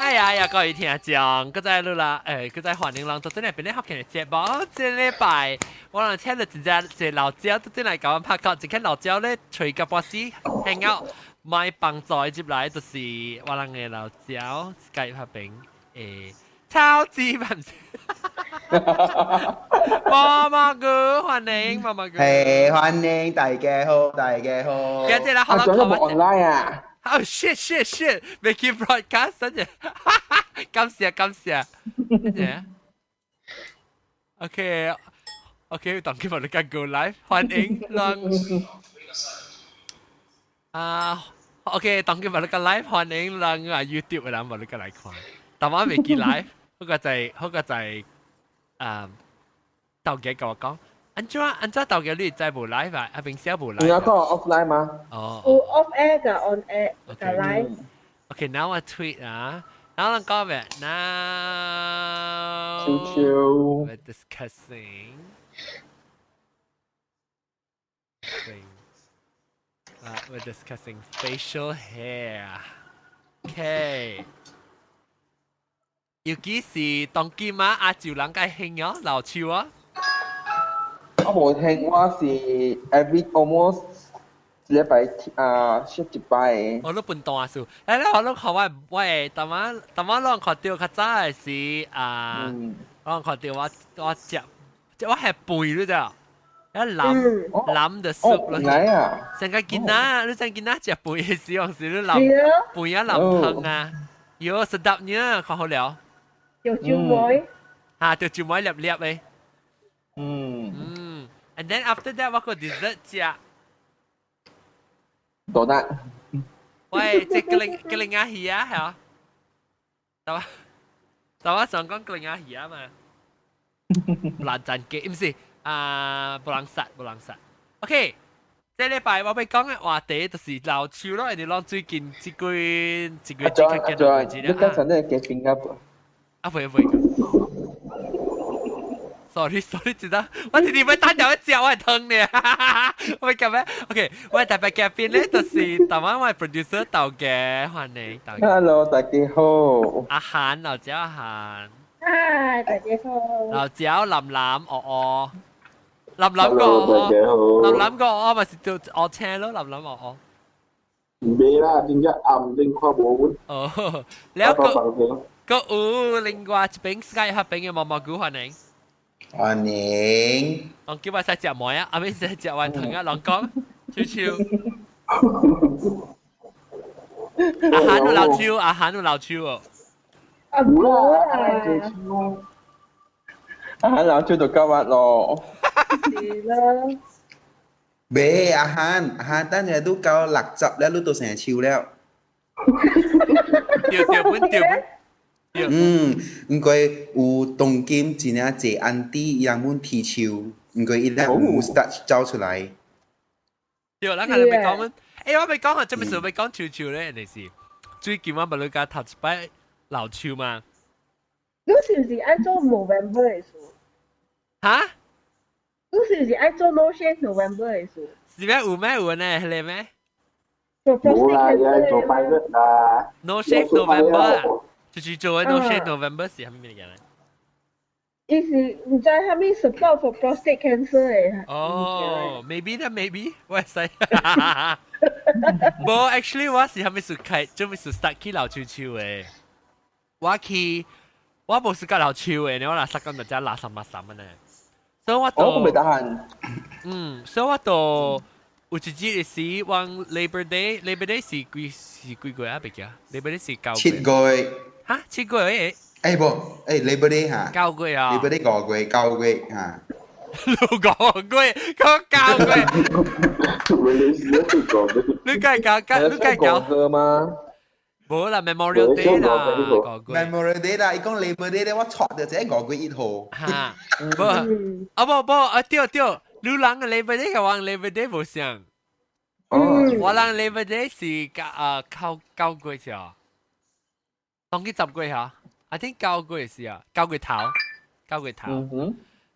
哎呀呀，各位聽眾，閣再錄啦，閣再歡迎人到轉來變咧福建的節目。這禮拜我人請了一隻一個老焦，倒轉來共阮拍檔，一間老焦咧揣個博士 hang out，買幫助入來，就是我人的老焦，Skype 拍片，超級萬歲！媽媽哥歡迎媽媽哥，係歡迎大家好，大家好。今日啦，好啦，講咗冇 online 啊？哦，shit shit shit，未去 broadcast 真係，感謝感謝，真係。OK OK，當今日你講 go live，歡迎人啊，OK，當今日你講 live，歡迎人啊 YouTube 的人，無你個來看，但我未記 live。嗰個就係豆姐共我講，按怎按怎豆姐你知無 live 啊？阿平時無 live。你有講 offline 嗎？哦。有 off air 佮 on air 佮 live。 Okay，now I tweet 啊，然後講咩？Now 超超。 we're discussing. We're discussing facial hair. Okay. 尤其是當今啊，亞洲人較興哦，留鬚啊。我無聽，我是 every almost 一禮拜啊，出一擺。我都笨蛋數，我都看我我會，淡仔淡仔攏看著較早的時啊，我看著我我食，我係飯你知影？一淋淋的 soup 咯。來啊！成個囡仔，你成囡仔食飯的時候是你淋飯啊淋湯啊，喲，sedapnya，看好了。有椒梅。嚇，就椒梅粒粒的。嗯，and then after that 我個 dessert 食。多得。喂，這格林格林亞魚啊，係啊？對吧？對我想講格林亞魚啊嘛。難賺嘅，毋是啊，無人殺，無人殺。OK，這禮拜我欲講的話題就是留鬚咯，因為攏最近這幾這幾這幾個你剛才那個嘉賓啊？啊，袂袂。Sorry sorry，知道，我直直欲打電話食我的湯呢，我欲講咩？OK，我特別嘉賓咧，就是台灣我 producer 豆嘅，歡迎豆。 Hello，大家好。阿韓，老焦阿韓。嗨，大家好。老焦林林哦哦，林林個哦，林林個哦，咪是做學車咯，林林哦哦。唔俾啦，點解暗定看無？哦，了個個有另外一邊 Skype 彼邊的毛毛菇歡迎。歡迎。我叫我使食糜啊，阿妹使食完湯啊，人講，秋秋。阿韓有留鬚，阿韓有留鬚哦。啊，無啦，阿韓留鬚就夠屈咯。是啦。未，阿韓，阿韓等陣都夠60了，你都生鬚了。對對本對本。嗯，毋過有當今真正濟 auntie 伊人阮剃鬚，毋過伊咧 moustache 走出來。對，咱個欲講，我欲講啊，做咩事欲講鬚鬚咧？你是最近我無你共頭一擺留鬚嘛？你是毋是愛做 November 的事？哈？你是毋是愛做 No Shave November 的事？是咩？有咩有呢？係咩？冇啦，而家做 pilot 啦。 No Shave November 就是做 No Shave November 是啥物物件咧？伊是毋知啥物 support for prostate cancer 的。哦，maybe 啦，maybe 我會使。無，actually 我是啥物事開，做咩事 start 去留鬚鬚的。我去，我無是佮留鬚的，我若實講就只垃圾垃圾的呢。所以我就我未得閒。嗯，所以我就有一日是往 Labor Day，Labor Day 是幾是幾月啊？袂記啊，Labor Day 是九 7月。哈，7月？無，Labor Day 哈。 9月啊。 Labor Day 5月，9月哈。6個月，個9月。你計搞計，你計搞個嗎？無啦，Memorial Day 啦， Memorial Day 啦，伊講 Labor Day 咧，我錯著這5月1號。哈，無，啊無無，啊對對，你人嘅 Labor Day 佮我 Labor Day 無相。我人 Labor Day 是九啊九九月是啊，當佢10月嚇，I think 9月是啊，9月頭，9月頭。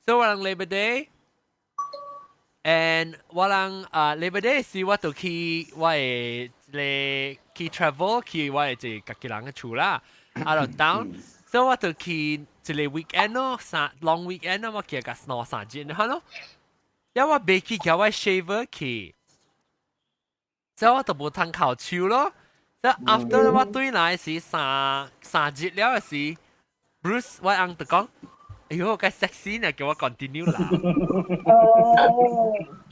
所以我人 Labor Day。and 我人啊 Labor Day 時我就去我會咧去 travel 去我的一個家己人的厝啦。Out of town，所以我就去一個 weekend 咯，三 long weekend 咯，我去個兩三日好咯。因為我袂記叫我 shaver 去，所以我就無通剾鬚咯。所以 after 我對來是三三日了時，Bruce 我翁就講：哎喲，該 sexy 呢，叫我 continue 啦。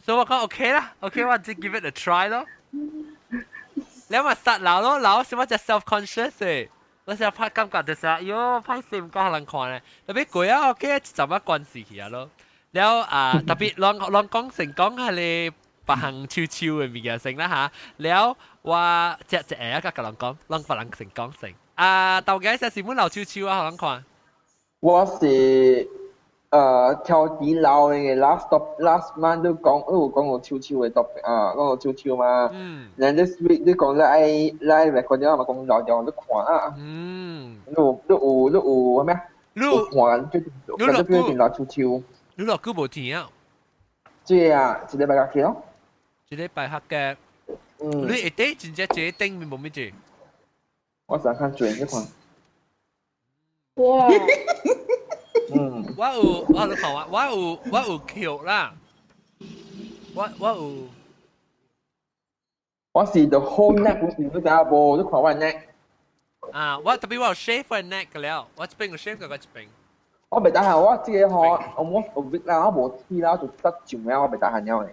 所以我講 OK 啦，OK 我就 give it a try 咯。你咪實鬧咯，鬧時我就 self conscious 誒，我成日拍感覺就是，喲，歹勢毋敢予人看咧。特別過啊，OK，就乜關事去啊咯。了啊，特別攏攏講成講係你別項手手嘅物件先啦嚇。了我只只下一個甲人講，攏別人先講先。啊，豆家是是本留手手啊，予人看。我是挑啲老嘅 last top last month 都講，都有講過手手嘅 topic 啊，講過手手嘛。然後 this week 你講你愛你 record 了嘛，講老掉你看啊。你有你有你有咩？你有看最近最近老手手。你落久無聽啊？這啊，一禮拜去咯。一禮拜學嘅。你會得真正這頂面無咩字？我想看轉一看。哇！我有我你看我我有我有扣啦，我我有。我是 the whole neck 不是你知影無？你看我 neck。啊，我特別我有 shave 我 neck 了，我這邊有 shave 過我這邊。我袂得閒，我這個吼，我我 week 啦，我無剃啦，就得上了，我袂得閒了呢。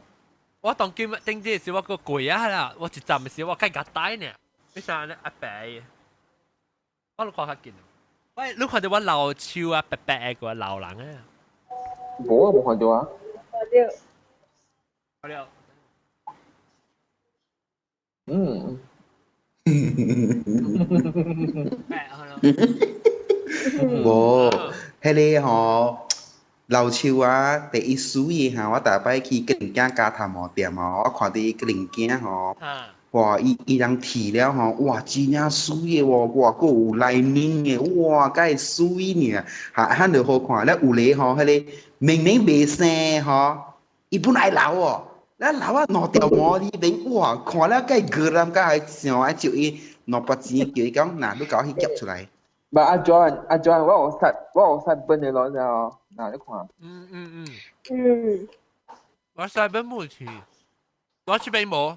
我當今頂這時我個攰啊啦，我一站的時我計較帶呢，你啥呢阿伯？我都看較緊。喂，你看到我老手啊，白白個老人啊？無啊，無看到啊。看到。看到。白好了。無，彼個吼老樹啊，第一水的哈，我逐擺去吉林囝加頭毛店吼，我看到伊吉林囝吼，哇，伊伊人剃了吼，哇，真正媠的喎，哇，閣有 lining 的，哇，敢會媠呢，哈，遐就好看。了有个吼，彼個明明袂生吼，伊本來留哦，了留啊兩條毛裡面，哇，看了敢會惡人，敢會想愛招伊兩筆錢，叫伊講，嗱，你共我去夾出來。唔，阿 John，阿 John，我有塞，我有塞本的咯，哦，嗱，你看。我塞本冇去，我這邊無，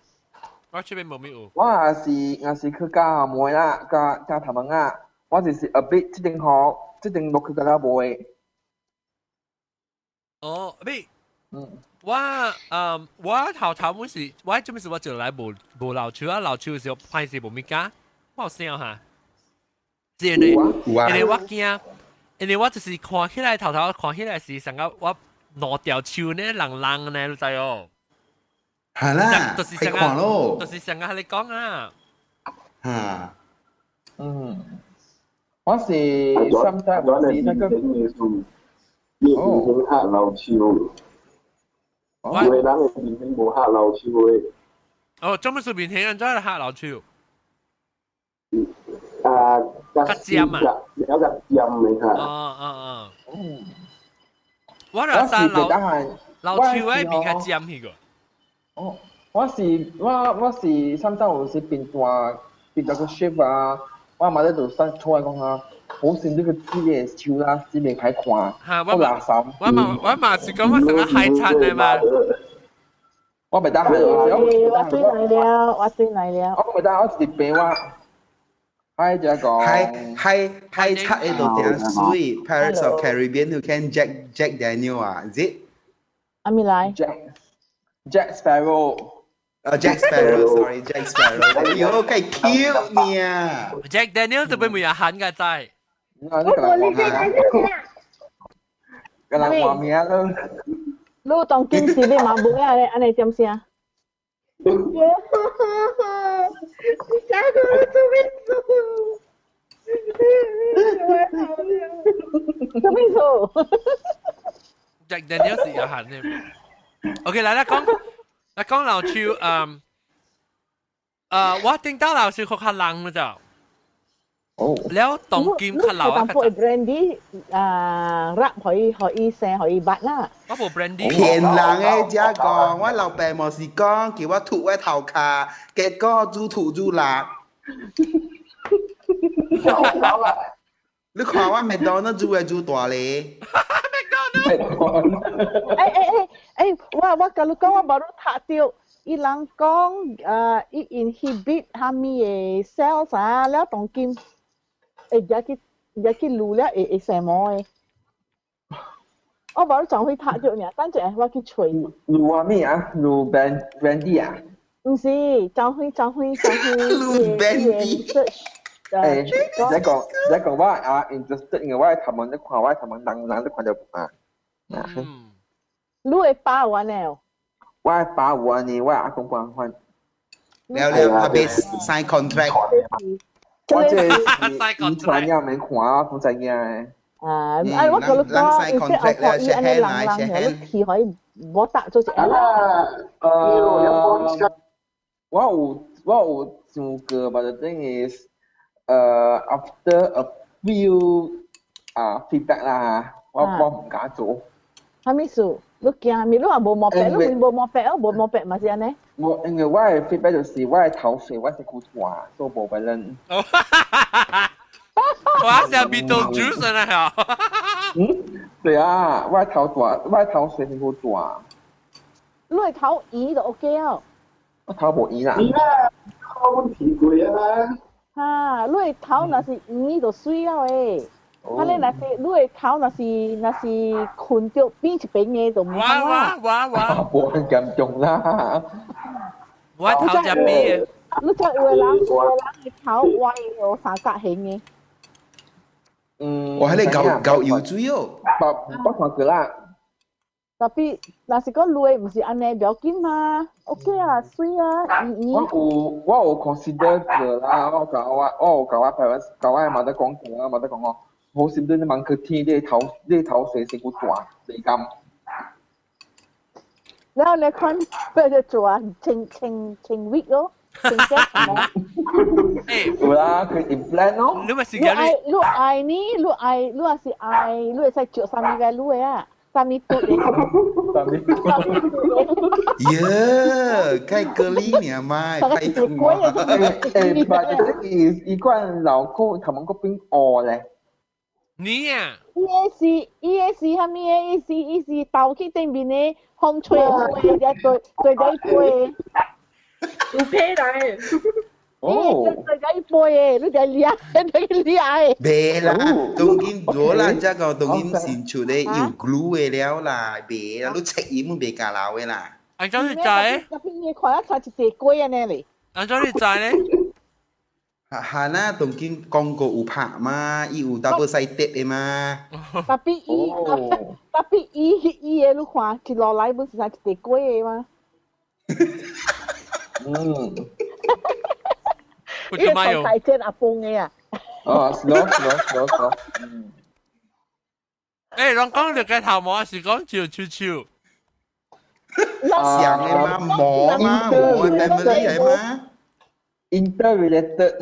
我這邊無咩有。我也是，也是去教妹啦，教教頭毛啊，我就是 a bit 這邊好，這邊落去較了無的。哦，咩？我我頭頭本是，我做咩事我就來無無留鬚啊，留鬚的時候歹勢無物件，我有想哈。是因為因為我驚，因為我就是看起來頭頭看起來是上個我兩條鬚呢，爛爛呢，你知哦？係啦，就是上個，就是上個你講啊。嚇，我是 sometimes 我是那個，你面先黑留鬚，有的人的面先無黑留鬚的。哦，做咩事面顯人真係黑留鬚？啊，較尖啊，比較尖的哈。哦哦哦。我若三留留鬚的面較尖彼個。哦，我是我我是 sometimes 有時變大變大個 shape 啊，我媽咧就塞出來講啊，好似呢個枝嘅樹啦，枝未歹看，嚇，我嘛我嘛我嘛是講我成個海產的嘛。我袂得閒，我轉來了，我轉來了。我袂得，我是病我。係就講。海海海賊的都真媠，Pirates of Caribbean you can Jack Jack Daniel 啊，is it？阿咪來。 Jack Jack Sparrow。啊，Jack Sparrow，sorry，Jack Sparrow，哎呦，幾 cute 呢！Jack Daniel 就俾每日喊嘅仔。我冇你這個，個人話名咯。你當今時你嘛無啊？按呢點聲？我，啥個做咩做？我好了。做咩做？Jack Daniel 是有喊的。OK，來來講，來講老樹，嗯，我聽到老樹較較冷了就。哦。了當今較老啊。你 brandy 啊，rap 可以可以生可以捌啦。我無 brandy。騙人的遮講，我老爸嘛是講叫我塗我頭殼，結果愈塗愈辣。你看我麥當勞煮嘅煮大咧。欸欸欸欸，我共你講，我無你讀著，伊人講伊 inhibit 啥物的 cells 啊，了當今會入去滷了會生毛的。我無你怎會讀著爾，等陣我去揣。滷啥物啊？滷 brandy 啊？毋是，張輝張輝張輝。滷 brandy。欸，你講我啊，interested 嘅我頭毛你看我頭毛人人都看到啊。你會包完了？我會包完呢，我阿公幫換。了了，特別 sign contract。我這遺傳也免看，我唔知影。啊，哎，我共你講，伊這後伊按呢人人，你去予伊無搭做一下。我有想過，but the thing is，after a few feedback 啦，我唔敢做。啥物事？你驚咩？你話無毛病，你無毛病哦，無毛病嘛是按呢？我因為我的 feedback 就是我的頭髮我是夠大，所以無可能。我想 Beetlejuice 啊！嗯，對啊，我的頭大，我的頭髮是夠大。你的頭圓就 OK 哦。我頭無圓啦。圓啦，我問題過啊。哈，你的頭若是圓就媠了誒。啊！你若是你的頭若是困著變一邊的就毋好啦。哇哇哇！無咁嚴重啦。我頭就邊。你知有的人的頭歪有三角形的。嗯。我彼个夠夠油水哦。捌看過啦。 Tapi 若是講你的毋是按呢，無要緊嘛，OK 啊，媠啊，圓我有我有 consider 過啦，我有共我 parents 共我媽媽講過啦，媽媽講哦，好心你問佢天，你頭髮身軀大，袂甘。然後你看，不就做啊，穿穿穿 wig 咯，穿這什麼？有啦，佢 implant 咯。你咪是你愛你愛呢？你愛你若是愛，你會使著啥物個你的啊？啥物嘟的？啥物？耶，開隔離爾嘛，拜託我。欸，but the thing is，伊款老公頭毛個變烏咧。你啊？伊的是啥物的？伊是兜去頂面的風吹飛，才對對在飛。有皮來。哦。對在飛的，你在掠，你掠的。袂啦，當今做啦，這個當今新出的有 glue 的了啦，袂啦，你切伊們袂加老的啦。按怎你知？那邊你看啊，差一隻龜按呢咧。按怎你知咧？哈啦，當今廣告有拍嘛，伊有 double sided 的嘛。 Tapi 伊的你看，一落來不是差一隻龜的嗎？嗯。伊個大隻阿公的啊。哦，是咯，是咯，是咯，是咯。嗯。欸，人講你個頭毛是講笑笑笑。像的嘛，毛嘛，毛 family 來嘛。 Interrelated。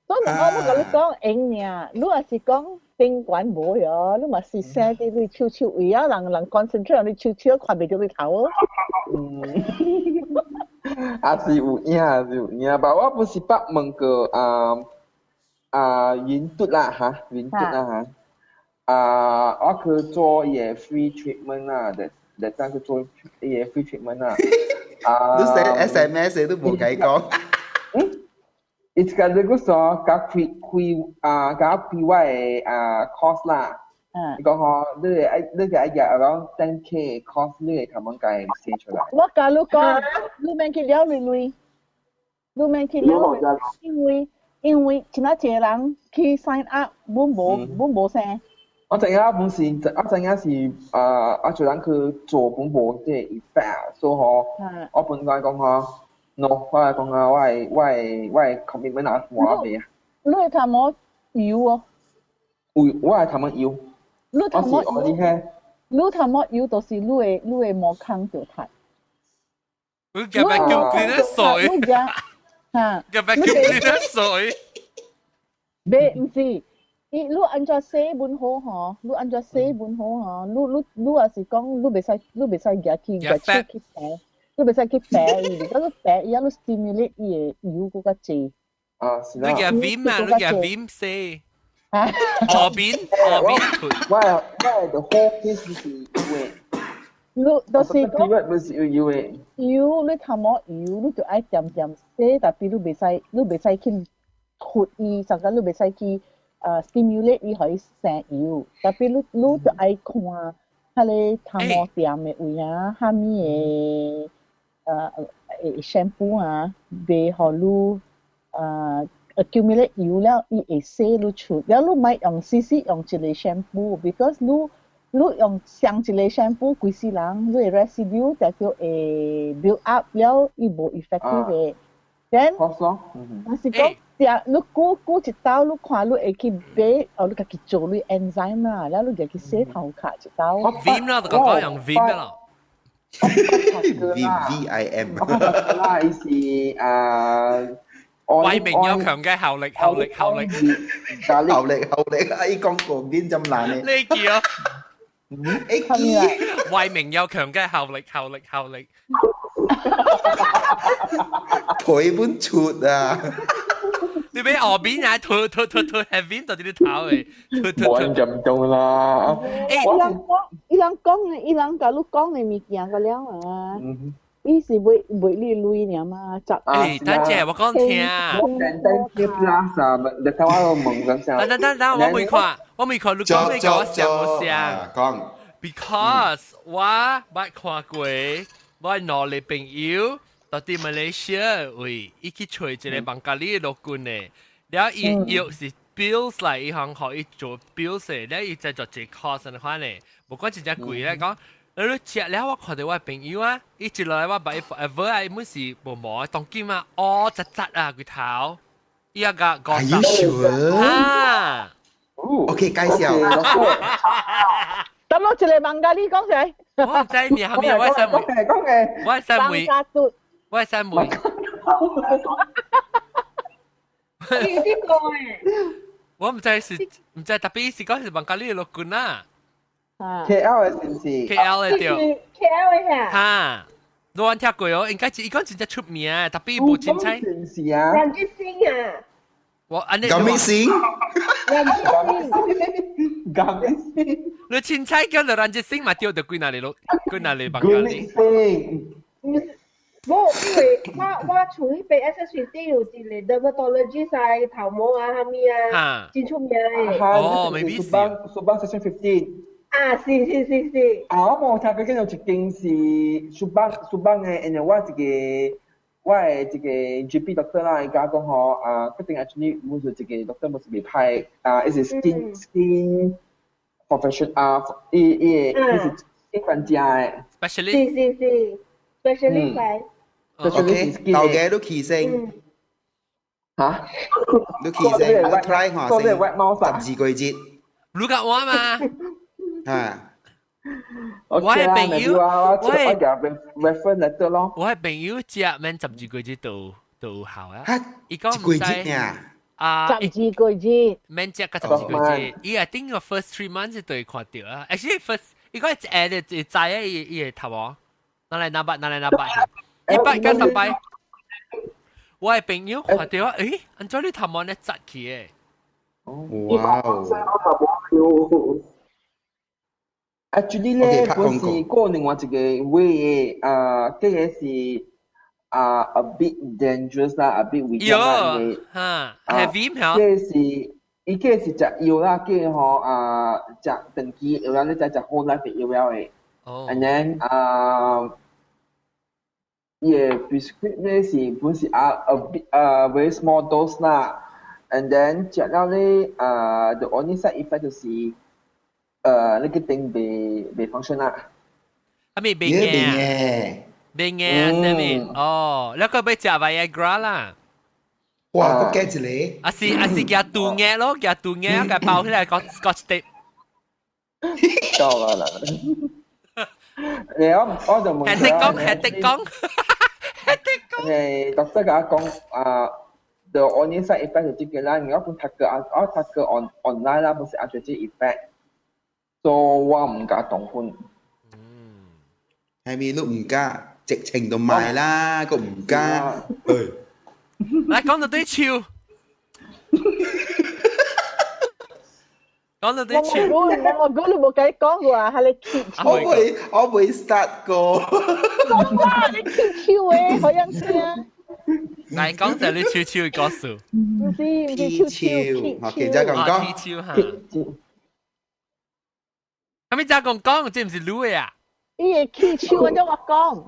所以我共你講用爾，你若是講頂懸無喲，你嘛是生佇你手手位啊，人人 concentrate 你手手看袂著你頭哦。嗯。也是有影，是有影，但我不是捌問過啊雲嘟啦嚇，雲嘟啦嚇。啊，我去做伊个 free treatment 啦，that 當去做伊个 free treatment 啦。啊，你寫 SMS 都無解講。嗯，伊個你個說，共開開啊，共開我的course 啦。伊講吼，你會愛額 around 10K course，你會頭毛共寫出來。我共你講，你免去了累累，你免去了累，因為真啊濟人去 sign up，阮無阮無生。我知影本是，我知影是啊，做人去做本無這個 effect，所以吼，我本來講吼，no，我係講啊，我的 commitment 啊，我袂啊。你的頭毛油哦？有，我的頭毛油。你頭毛油？你頭毛油就是你的毛孔就太。你夾 vacuum cleaner 水。你夾，嚇？夾 vacuum cleaner 水。袂，毋是。伊你按怎洗本好吼？你按怎洗本好吼？你若是講你袂使舉去舉手去白，你袂使去白伊，你你白伊啊，你 stimulate 伊的油閣較濟。啊，是啦。你嘅 Vim 啊，你嘅 Vim 洗。後邊後邊塗。我的 whole face 是油的。你就是講，不是有油的。油，你頭毛油，你就愛點點洗，但係你袂使去脫伊，甚至你袂使去stimulate 伊可以生油。但係你就愛看，彼个頭毛店的位啊，啥物的shampoo 啊，袂予你accumulate 油了，伊會洗你出。了你莫用時時用一個 shampoo，because 你用上一個 shampoo，規世人你的 residue 就叫會 build up 了，伊無 effective 的。Then，若是講，你過過一道，你看你會去買，哦，你家己做你 enzyme 啦，了你就去洗頭殼一道。 Vim 啦，就講用 Vim 啦。 V V I M。啦，伊是啊。為明有強嘅效力，效力，效力，效力，效力，哎，講過邊咁難呢？呢叫欸記，為明有強嘅效力，效力，效力。腿本出啊！你俾外邊啊，吐吐吐吐，下邊到啲頭嘅，吐吐吐。冇咁重啦。伊人講，伊人講，伊人共你講的物件個了啊。伊是賣賣你鐳爾嘛，十。欸，等陣我講聽。簡單貼啦，啥？你睇我問緊先。等等等等，我未看，我未看，你講咩？我想我想。講。 Because 我捌看過，我兩個朋友到佇馬來西亞位，伊去揣一個孟加里的陸軍的，了伊藥是 pills 來，伊通予伊做 pills 的，了伊再做一個 course 的款呢，無管真正貴咧講。你食了，我看到我朋友啊，伊一落來我捌伊 forever 啊，伊本是無毛，當今啊，烏窒窒啊，規頭，伊也個 Are you sure？啊，OK，介紹。等我一個孟加里講出來。我唔知名係咩，我使問，講嘅，我使問，我使問。你點講誒？我唔知是唔知，特別是講是孟加里的陸軍啊。 KL 的是毋是？KL 的對。 KL 的嚇。哈，你有聽過哦？應該是伊講真正出名，特別無凊彩。是毋是啊？梁吉星啊。我按呢。咁星。梁吉星。咁星。你凊彩叫做梁吉星嘛？對，就幾若里咯，幾若里孟加里。毋是，無，因為我厝彼邊 SS50 有一個 dermatologist 啊，頭毛啊，啥物啊，真出名的。哦，maybe 是。 Subang Section 15。啊，是是是是。啊，我無聽過，見到一間是 Subang Subang 的，因為我的一個 GP doctor 啦，伊共我講吼，啊，決定 actually 阮是一個 doctor 無是袂歹，啊，伊是 skin profession 啊，伊伊伊是 skin 專家的。 Specialist。是是是，specialist 嚟。 OK，頭家都起聲。嚇？你起聲，我 try 看先。12個月。你講我嘛？啊！我係朋友，我係 reference letter 咯。我係朋友食免12個月就有效啊。伊講唔知啊，十二個月，免食到十二個月。伊係頂個 first 3 months 就會看到啊。Actually first，伊講一下就會知啊，伊伊會頭哦。哪來哪捌，哪來哪捌，一擺加十擺。我係朋友看到啊，誒，按怎你頭毛咧紮起的？哇哦！ Actually 咧，本是過另外一個 way 啊，這個是啊 a bit dangerous 啦，a bit 危險啦，因為嚇 heavy 咩？這個是伊這個是食藥啦，這個吼啊食長期藥啦，你知食 whole life 的藥了的。哦。 And then 啊，伊的 prescribe 咧是本是啊 a bit 啊 very small dose 啦，and then 食了咧啊 the only side effect 就是那個燈袂 function 啦。啊咪袂硬，袂硬啥物？哦，你個欲食 Viagra 啦。哇，閣加一個。啊是啊是，夾肚硬咯，夾肚硬，共包起來個 Scotch tape。夠啦啦。你我就問係的講，係的講，係的講。誒，doctor 共我講啊，the only side effect 就這個啦，我本讀過啊，我讀過 on online 啦，不是啊，就這 effect。所以我毋敢動分。係咪都毋敢？直情就賣啦，個毋敢。來講到對手。講到啲手，我你冇計講過啊，係你揭我會 start 過。哇！你揭手嘅，好樣聲。嚟講就你手手嘅故事。唔是手手，手，記者講講。手嚇。係咪就講講？這唔是你嘅啊？伊會起手，我講。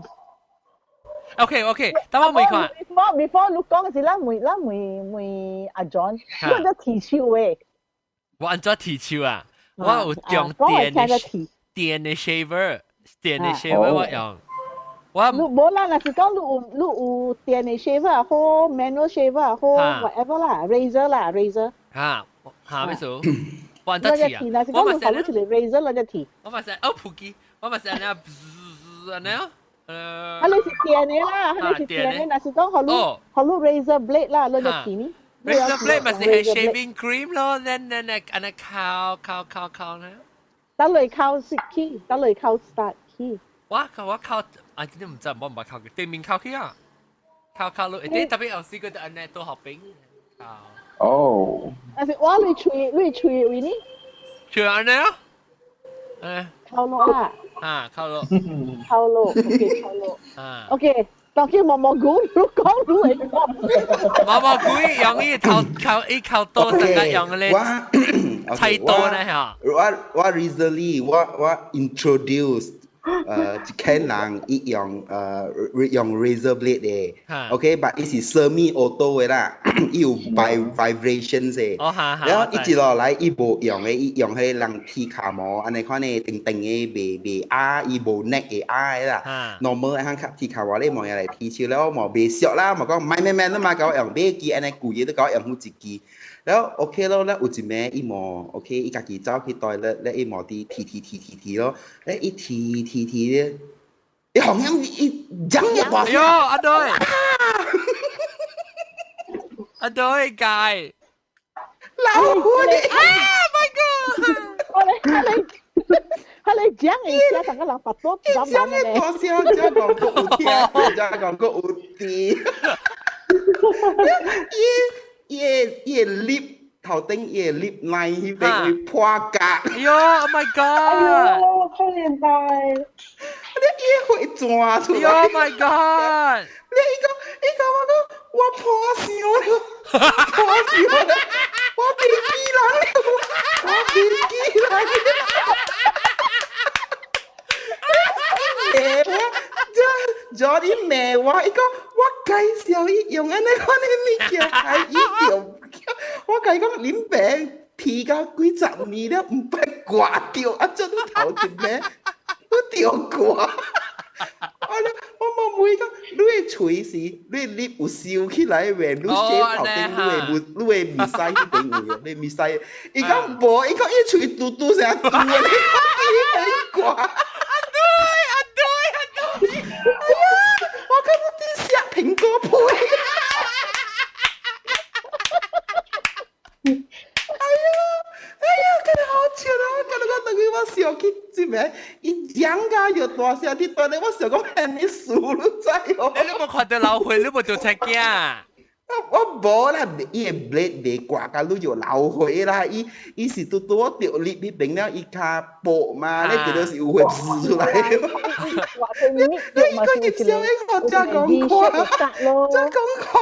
OK，等我問看。 Before 你講嘅時，咱問阿 John，我就剃手嘅。我按怎剃手啊？我有用電的 shaver，電的 shaver 我用。我你無啦，若是講你有電的 shaver 好，manual shaver 好，whatever 啦，razor 啦，razor。嚇嚇咩事？我按怎剃啊？我嘛是你一個 razor 來只剃。我嘛是哦，普機，我嘛是按呢，按呢。啊，你是電的啦，你是電的，若是講予你予你 razor blade 啦，你就剃呢。 razor blade 咪是係 shaving cream 咯，then 按呢敲敲敲敲呢。等嚟敲是起，等嚟敲 start 起。我敲啊！真係唔知，我唔捌敲嘅，對面敲起啊，敲敲落，啲特別有試過就按呢都學兵。哦。但是我你喙你喙位呢？喙按呢啊？誒。敲落啊！啊，敲落。敲落，OK，敲落。啊。 OK，當叫毛毛菇，你講你會講。毛毛菇用伊頭靠伊靠刀，成個用咧。菜刀咧嚇。我 recently 我 introduce 一間人伊用 razor blade 的，OK，but 伊是 semi auto 的啦，伊有 vibration 的。然後一直落來伊無用的，伊用彼人剃跤毛，按呢款的長長的袂袂壓，伊無 neck 會壓的啦。normal 的較剃跤毛咧，無用來剃鬚了，無袂俗啦，無講買買買，你嘛共我用買支，按呢舊嘢都共我用好一支。了 OK 咯，了有一暝伊無 OK，伊家己走去 toilet，了伊無佇剃剃剃剃剃咯，了伊剃剃剃咧，伊紅樣伊講一大聲，喲，阿對，阿對界，老虎啊，my God！我咧，佢你講嘅聲，成個人發多講嘅大聲，這講閣有聽，這講閣有甜。伊伊 lip 頭頂伊 lip line 彼邊會破格。哎喲，Oh my God！哎喲，可憐大。你伊會轉出來。 Oh my God！你伊講伊講我講我破相了，破相了，我袂記人了，我袂記人了。罵我，這這你罵我，伊講我介紹伊用按呢款的物件，害伊著，我共伊講恁爸剃到幾十年了，毋捌割著，啊，這你頭一暝，你著割。我咧，我嘛問伊講，你的喙是，你的 lip 有收起來未？你洗頭頂，你的面屎彼邊有，你面屎。伊講無，伊講伊喙嘟嘟聲嘟的，你講伊割。啊對，啊對，啊對。哎呀，我感覺佇食蘋果皮。哎呀，哎呀，真係好笑啊！我感覺我當佢我笑起這邊，伊講甲又大聲啲，大咧我想講係咩事你知哦？你無看到老血，你無做出鏡。我無啦，伊的 blade 袂割甲你就流血啦。伊伊是拄拄好著 lip 彼邊了，伊較薄嘛，你著就是有血滋出來。你你講入笑，你講這講看，這講看，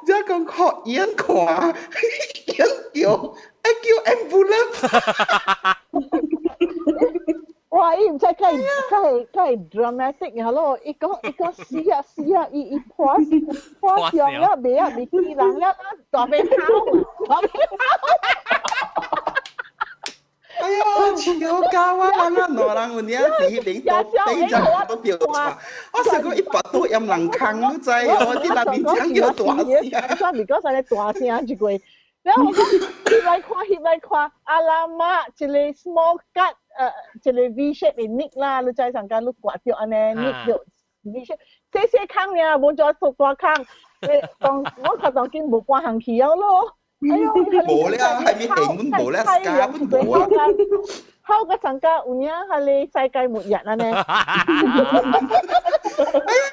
這講看，眼看，眼叫，愛叫 ambulance。哇！伊毋知較會較會 dramatic 係咯，伊講伊講死啊死啊，伊伊破破相了，袂啊袂記人了，大尾跑，大尾跑。哎呀，笑到我人啊，兩人有影佇彼邊都頂只都掉出，我想講伊腹肚淹人空，你知哦？佇內面講叫大聲，我咪講啥個大聲一句，然後我講翕來看，翕來看，阿拉媽一個 small cut。一個 V shape 的 nick 啦，你知上間你割著按呢 nick 著 V shape，細細空爾，無怎做大空。當我看當今無半項去了咯。哎喲，無了，還沒電阮無了，家阮無啊。好個上家有影係你世界末日啊呢？哎呀，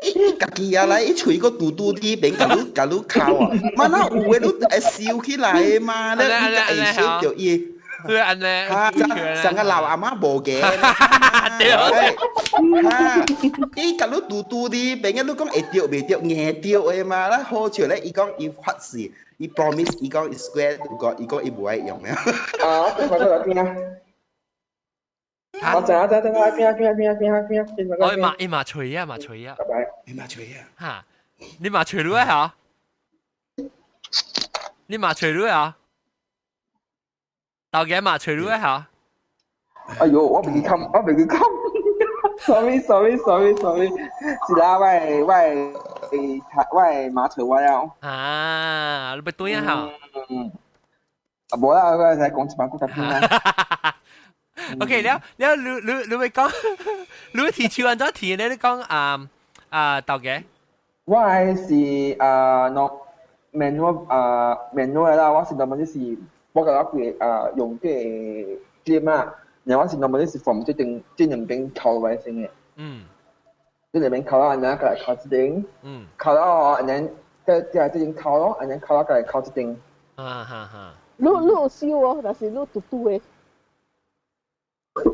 你伊家己啊來，伊喙閣嘟嘟佇邊，共你共你敲啊，嘛哪有的你會收起來的嘛，你你會收著伊。你按呢？上個老阿媽無嘅。對。哈，伊共你嘟嘟啲，別個你講會著袂著，硬著的嘛。咱好笑咧，伊講伊發誓，伊 promise，伊講伊 swear，伊講伊無愛用啊。啊，我過來邊啊？我知啊，知知，我邊啊邊啊邊啊邊啊邊啊邊啊。我嘛伊嘛吹啊嘛吹啊。拜拜。伊嘛吹啊。哈，你嘛吹落嚇？你嘛吹落啊？豆嘅嘛吹落嚇？哎呦，我未記冚，我未記冚。Sorry sorry sorry sorry，是啦，我馬槌我了。啊，你欲對啊嚇？嗯。啊，無啦，我才講一擺，閣較聽啦。 OK，了了，你會講，你提手按怎提咧？你講啊啊豆嘅。我係是啊，喏，manual 啊 manual 啦，我是 normally 是我甲我規啊用這個 gym 啊，然後我是 normally 是 from 這邊這兩邊扣落來先嘅。這兩邊扣啦，然後過來扣這邊。扣了然後再這邊扣咯，然後扣了過來扣這邊。啊哈哈。你有燒哦，但是你嘟嘟的。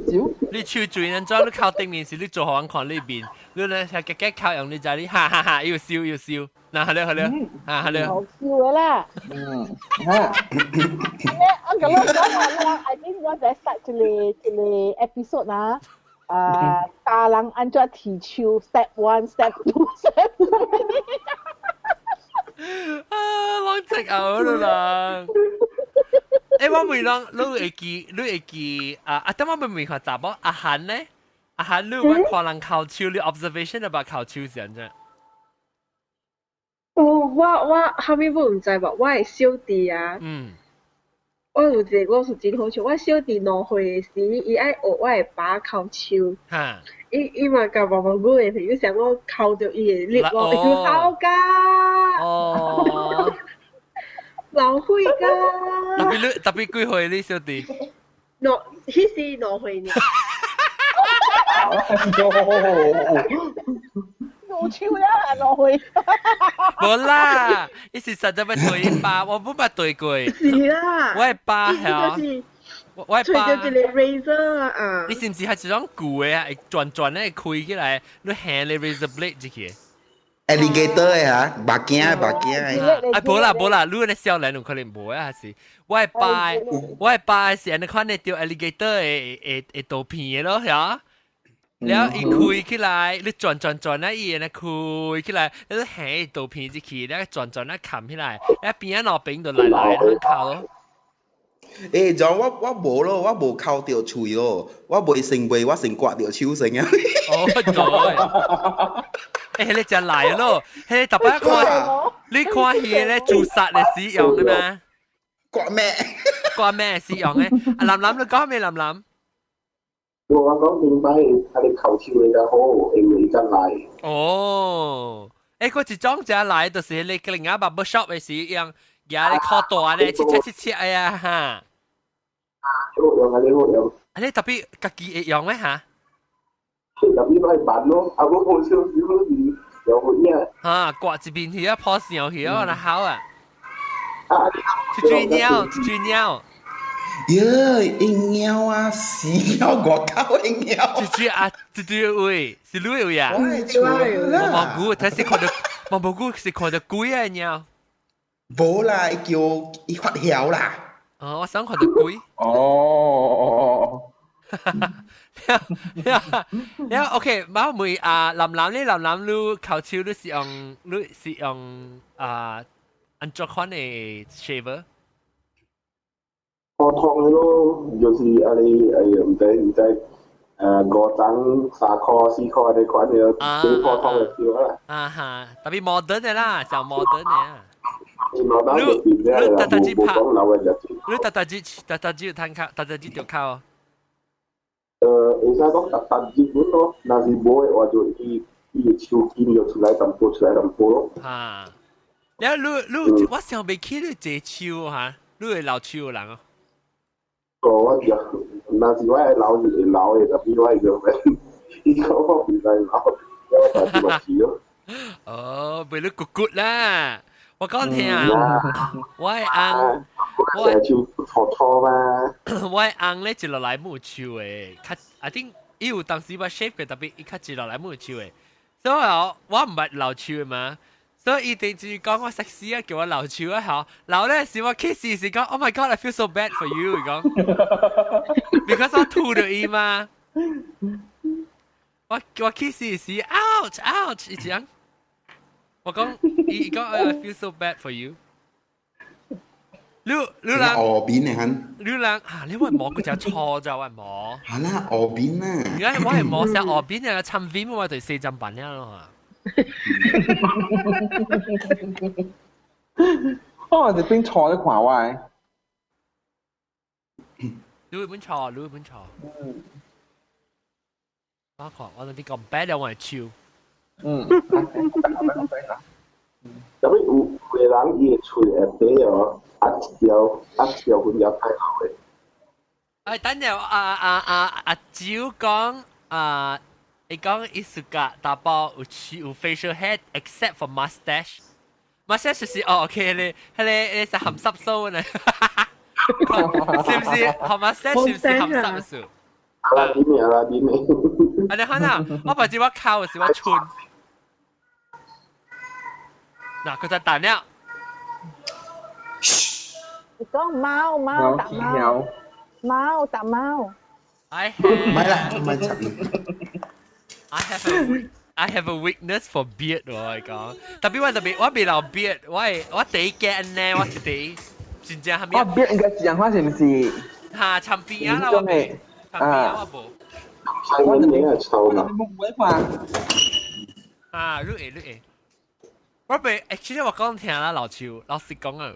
燒？你手嘴按怎？你靠頂面是你做予人看你面，你咧係夾夾靠用你知你哈哈哈，又燒又燒，嗱好了好了，啊好了。好燒的啦。嗯，哈。我共你講話，我 I think 我在 start 一個一個 episode 啊，啊，教人按怎剃鬚，step one，step two，step three。啊，攏食牛啦！欸，我問人，你會記，你會記啊？啊，等我問問看查某阿韓呢？阿韓，你有捌看人剾手？你 observation about 剾手是按怎？哦，我後面我毋知無，我的小弟啊，我有一個我是真好笑，我小弟2歲的時，伊愛學我的爸剾手。伊嘛共毛毛久的朋友想我剾著伊的力，我會好㗎。老歲㗎。特別你特別幾歲你小弟？兩，彼時2歲爾。有手了，2歲。無啦，伊是實在欲對伊爸，我無捌對過。是啦。我的爸係我的爸。揣著一个 razor 啊。你是毋是係一種舊的啊？會轉轉咧開起來，你行咧 razor blade 入去。 alligator 的嚇，目鏡目鏡的。啊，無啦無啦，你那少年有可能無啊，還是我的爸，我的爸是按呢款的著 alligator 的的圖片的咯，嚇。了伊開起來，你轉轉轉啊，伊按呢開起來，你行圖片入去，了轉轉啊冚起來，了邊仔兩邊就來來去剾咯。欸，就我無咯，我無剾著喙咯，我袂先袂，我先割著手先啊。哦，對。欸，你真來咯，彼逐擺看，你看戲咧自殺的時用的嗎？割咩？割咩時用的？啊，林林你講咩？林林？我講明白，佢哋剾手會較好，因為較來。哦，欸，嗰一種真來，就是你另外 barber shop 的時用，舉咧靠大咧，切切切切哎呀哈。啊，好用啊，你好用。啊，你特別家己會用咩嚇？特別愛慢咯，啊，我好少少是有影。哈，割一邊去啊，破上去啊，那好啊。一隻貓，一隻貓。耶，鷹貓啊，死貓外口鷹貓。一隻啊，一隻位是你位啊？我我毛菇，睇是看到毛毛菇是看到鬼啊貓。無啦，伊叫伊發囂啦。哦，我想看到鬼。哦。了了 OK，我問啊，林林你林林你剾手你是用啊按怎款的 shaver？普通的咯，就是啊你哎呀，毋知毋知，5層3箍4箍按呢款的，最普通的手啦。啊哈，特別 modern 的啦，上 modern 的啊。你你逐逐日拍，你逐逐日逐逐日趁剾，逐逐日著剾。會使講逐逐日本咯，若是無的話就伊伊的手筋就出來淡薄出來淡薄咯。哈，了你你我想袂起你坐手哈，你會留鬚的人哦。哦，我就若是我會留是會留的，特別我個伊講我袂使留，我就是嘛咯。哦，袂你骨骨啦。我講聽啊，我的翁，我手錯錯嘛。我翁咧一落來冇鬚的，較 I think 伊有當時捌 shave 過，特別伊較一落來冇鬚的，所以我毋捌留鬚的嘛。所以伊定住講我 sexy 啊，叫我留鬚啊，嗬。留咧時我 kiss 時講，Oh my God，I feel so bad for you，伊講，because 我吐著伊嘛。我 kiss 時，ouch ouch，伊講，我講伊講 I feel so bad for you。你人鵝邊嚟肯？你人啊，你話摸嗰隻錯就話摸。係啦，鵝邊啊。而家我係摸成鵝邊啊，尋邊我就四針板了。哦，這邊錯你看我。你會本錯，你會本錯。嗯。我看我啲咁 bad 我係超。嗯。特別有個人伊的喙會白哦，壓一條壓一條粉也太厚的。哎，等陣阿蕉講啊。伊講伊自家查埔有鬚有 facial hair，except for mustache。mustache 就是哦，OK，彼個是鹹濕鬚呢，是不是？mustache 是不是鹹濕鬚？阿拉點咩？阿拉點咩？啊，你看啊，我不知我靠是我蠢。嗱，佢就彈了。你講貓貓打貓，貓打貓。 I have 唔係啦，唔係插 I have a weakness for beard 我講，特別我特別我未留 beard，我係我第一驚呢，我是第一真正係咩？我 beard 應該是樣款是唔是？嚇，長辮啊啦，我未，長辮啊我無。我就未係臭嘛。冇看。啊，你會你會。我被 actually 我講聽啦，老邱，老實講啊，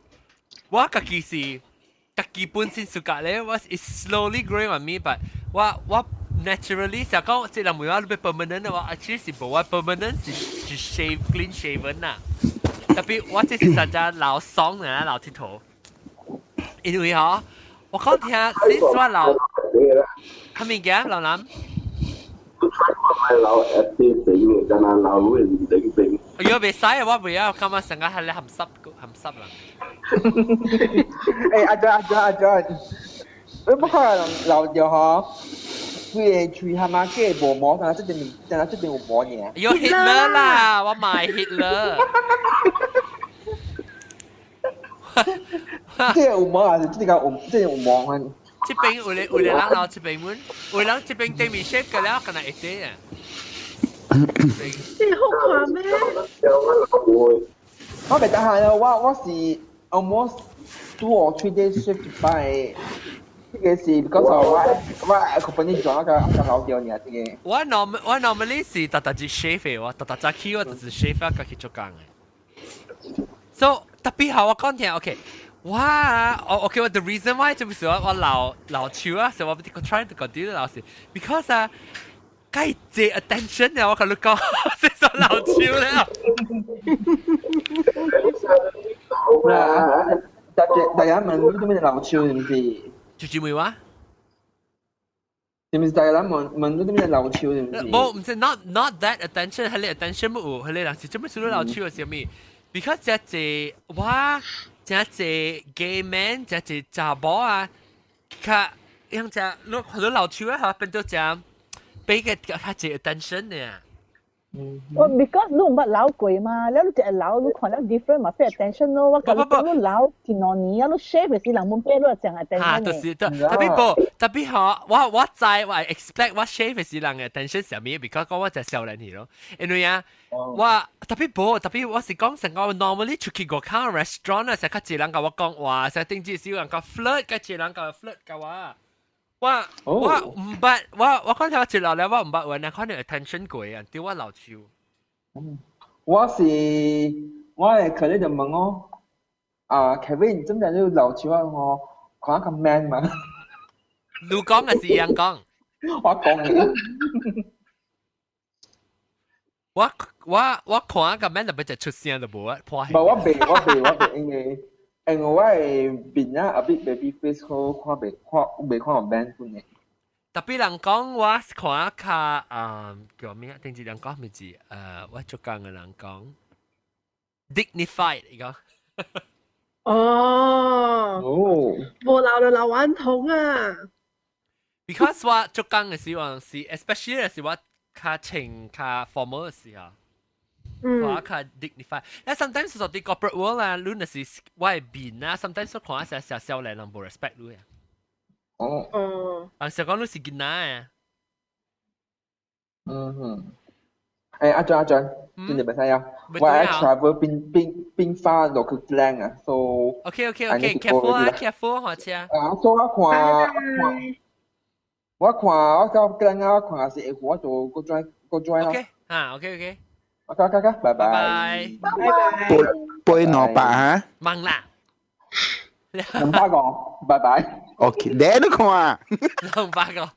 我家己是家己本身暑假咧，我 is slowly growing on me，but 我 naturally 想講，這人問我你欲 permanent 的話，actually 是無我 permanent 是 shave clean shaven 啦。特別我這是實在老爽啊，老鐵頭。因為嗬，我講聽，since 我老，係咪嘅老男？我買老一啲整嘅，但係老會唔整整。哎喲，袂使啊！我袂啊，感覺成個係咧鹹濕鹹濕啦。欸，阿張阿張阿張，你不可能留掉嗬？規个喙蛤蟆雞無毛，但係這邊但係這邊有毛爾。有 Hitler 啦，我買 Hitler。這個有毛還是這個有這個有毛啊？這邊有咧有咧人留這邊門，有人這邊對面 shape 嘅了，可能會得啊。這好看咩？我袂得閒啊，我是 almost 2 or 3 days shave 一擺。這個是 because 我 company 做那個那個老掉爾這個。我 normally 是逐逐日 shave 的，我逐逐早起我就是 shave 啊，家去做工的。So 特別好，我講聽，OK。我哦，OK，我 the reason why 就是我留鬚啊，所以我 try to continue 留是，because 啊，該借 attention 啊，我共你講，這是留鬚了。大家問你做咩留鬚是毋是？就姊妹話？是毋是大家問問你做咩留鬚是毋是？無，毋是 not that attention，係你 attention 冇有，係你人是做咩事都留鬚係啥物？Because 這濟我這濟 gay man，這濟查某啊，較用這你看到留鬚啊，嚇變做這俾個較濟 attention 呢。我 because 你毋捌留過嘛，了你一留你看了 different 嘛，pay attention 咯。我共你講你留一兩年啊，你 shave 的時人們買你會講 attention 嚇，就是特別無，特別嗬，我知我 expect 我 shave 的時人嘅 attention 啥物，because 講我就少年去咯。因為啊，我特別無，特別我是講成個 normally 出去外口 restaurant 啊，成較濟人共我講話，成頂至少人共 flirt，較濟人共 flirt 共我。我我毋捌，我講聽我接落來，我毋捌有人看到 attention 過啊，對我留鬚。我是我係佢咧就問我，啊 Kevin，真係你留鬚啊？我看較 man 嘛。你講還是伊人講？我講嘅。我看個 man 特別就出聲就無啊，破氣。無，我袂，因為我的面啊，a bit baby face 好看袂看袂看有 man 款的。特別人講我看較啊叫咩啊？頂一人講咩字？我做工的人講 dignified 伊講。哦。哦。老就老頑童啊。 Because 我做工嘅時候是，especially 是我較穿較 formal 嘅時候。我較 dignify。但 sometimes 說啲 corporate world 啊，你若是我嘅面啊，sometimes 我看下小少年人無 respect 你啊。哦。哦。啊，想講你是囡仔啊。嗯哼。誒，阿張阿張，真係袂使啊！我愛 travel 變變變翻落去靚啊，so OK，careful 啊，careful 火車。啊，所以我看看，我看我到靚啊，我看是會我做個 join 個 join 咯。 OK，啊，OK。 OK OK，拜拜。拜。拜拜。背背蘿蔔啊？問啦。 200個，拜拜。 OK，你都看。 200個，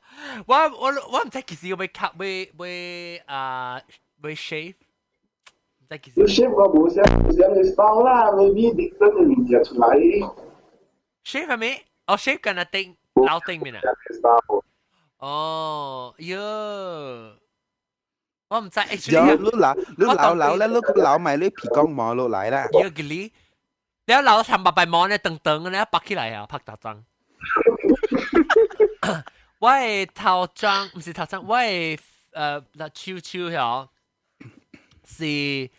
我唔知幾時要 cut 要啊要 shave，唔知幾時。你 shave 我無想無想你 style 啦，maybe different 嘅物件出來。 shave 係咪？哦，shave 緊啊頂老頂面啊。哦，喲。我唔知，有你老你老老咧，你老埋你皮光毛落來啦。喲，佢你你老尋白白毛咧，長長咧，拔起來啊，拍大張。我的頭鬃唔是頭鬃，我的嗱手手曉是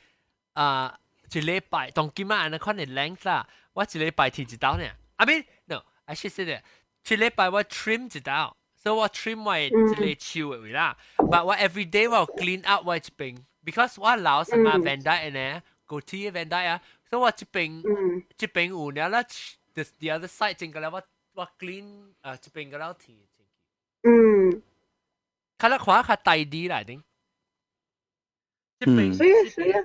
啊一禮拜當今仔按呢款的 length 啦，我一禮拜剃一刀呢。I mean no，I should say that 一禮拜我 trim 一刀，所以我 trim 我一個手的位啦。But 我 every day 我 clean up 我一邊，because 我留什麼 Van Dyke 呢，goatee Van Dyke 啊，所以我這邊這邊有了啦，the other side 整個了我 clean 啊這邊個了剃。較咧看較大啲啦，頂。這邊水啊水啊，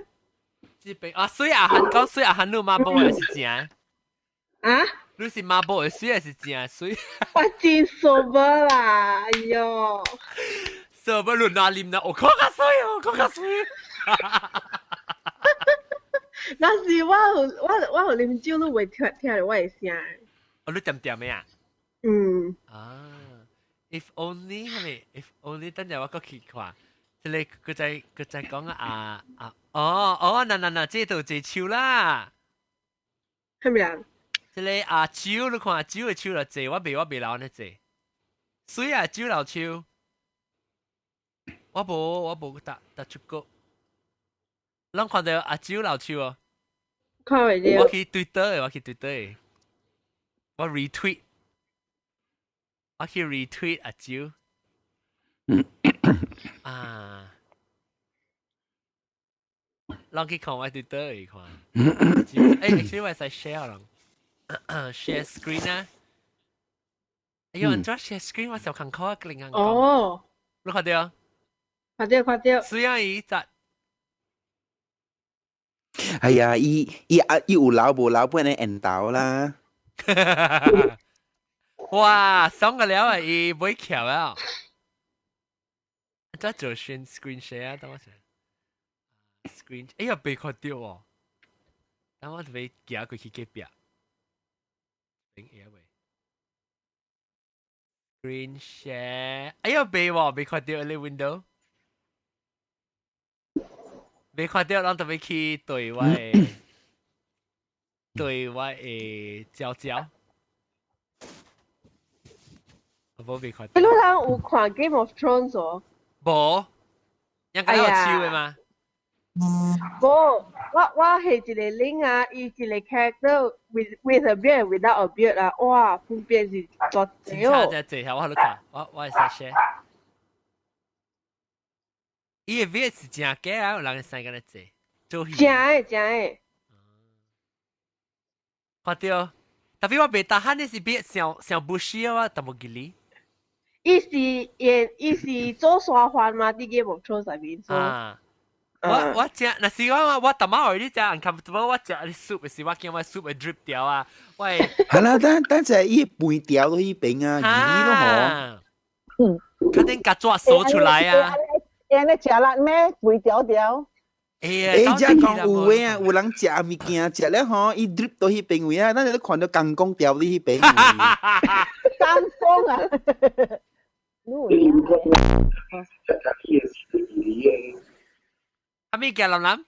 這邊啊水啊，韓講水啊，韓你媽寶還是正？啊？你是媽寶的水還是正水？我真 sober 啦，哎喲！sober 你哪啉啦？我看較水，我看較水。那是我有啉酒，你會聽聽到我的聲。哦，你恬恬的啊？嗯。啊，if only 係咪？if only 等陣我閣去看，這個佢在講啊啊，哦哦，嗱嗱嗱，這度這樹啦。係咪啊？這個阿蕉，你看阿蕉的樹就濟，我未老呢濟。水啊，蕉老樹。我無搭搭出國。攏看到阿蕉老樹哦。看袂到。我去對倒的，我去對倒的。我 retweet，我去 retweet 阿蕉。啊。攏去看我對倒的看。欸，actually 我會使 share 人。share screen 啊！哎呦，按怎 share screen 我小看口啊，另外哦，你看到？看到看到。水啊，伊隻。哎呀，伊伊啊伊有老無老本的緣投啦。哇，爽個了啊！伊買橋啊！這做 screen screen share 等我先。screen，哎呀，被看到哦。等我特別行過去隔壁。頂嘢喂。screen share，哎呀，未喎，未看到你 window。未看到，咱特別去對我的對我的焦焦。我無未看到。你人有看 Game of Thrones 哦？無，應該有手的嗎？無，我係一個 link 啊，伊一個 character with a beard without a beard 啊，哇，分別是大濟哦。真濟下，我喺度看，我會使 share。伊個 beard 是真假啊？有人會生咁濟，做戲。真的真的。看到，特別我袂打喊你是 beard 上上 bushy 啊，我淡薄記哩。伊是演，伊是做沙環嘛？佇 Game of Thrones 內面做。啊。我食，若是我我淡薄仔你食 uncomfortable，我食你 soup 的時，我驚我 soup 會 drip 掉啊！我會。係啦，等等陣伊半條都彼邊啊，魚咯嗬。嗯。肯定夾紙鎖出來啊！欸，你食力咩？肥條條。欸，這講有的啊，有人食物件食了吼，伊 drip 到彼邊位啊，咱你看到公公掉佇彼邊。公公啊！你唔講食咖喱的是魚的。阿咪叫林林？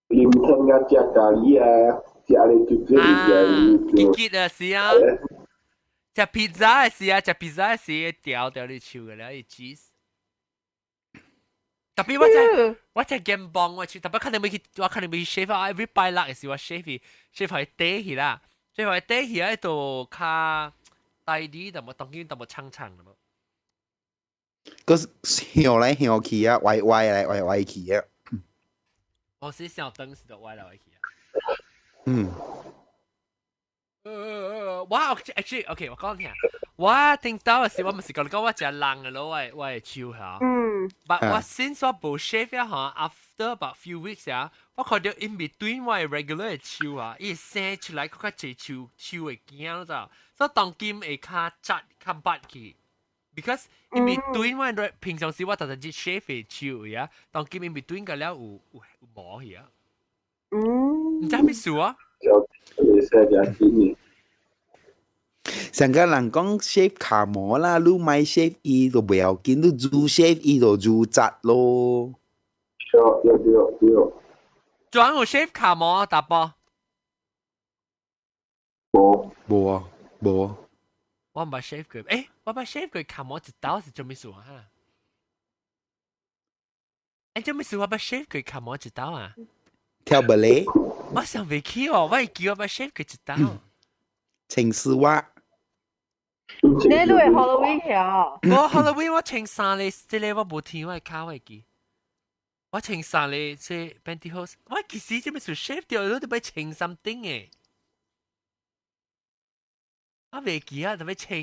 林聽啊，食咖喱啊，食咧就這啊，結結啊，是啊。食 pizza 時啊，食 pizza 時掉掉你手嘅咧，伊 cheese。特別我在肩膀我手，特別可能未去，我可能未去 shave 啊，every 拜六嘅時我 shave shave 係短去啦，shave 係短去喺度較大啲，淡薄當然淡薄長長的。個向來向去啊，歪歪來歪歪去啊。我是想燈時就歪來歪去啊。我 actually OK，我講聽，我聽到嘅時我唔是講你講我食人嘅咯，我會手嚇。But 我 since 我無 shave 啊嚇，after about few weeks 啊，我看到 in between 我 regular 嘅手啊，伊生出來較較濟手手嘅頸咯咋，所以當今會較窄較拔去。Because in between 我平常時我特特只 shave 嘅手呀，當今 in between 個了有毛去啊。唔知咩事啊？就你寫只錢。上個人講 shave 卡毛啦，你買 shave 伊就不要緊，你煮 shave 伊就煮窄咯。對對對對。仲有 shave 卡毛大波？無無啊無。我唔捌 shave 過，我捌 shave 過卡毛一刀是做咩事啊？做咩事我捌 shave 過卡毛一刀啊？跳芭蕾。我想未起哦，我會記我捌 shave 過一刀。穿絲襪。你都係 Halloween 啊？我 Halloween 我穿衫咧，這個我無聽我卡我會記。我穿衫咧，這 pantyhose，我其實這咩事 shave 掉，你都欲穿 something 嘅。我未記啊，特別穿，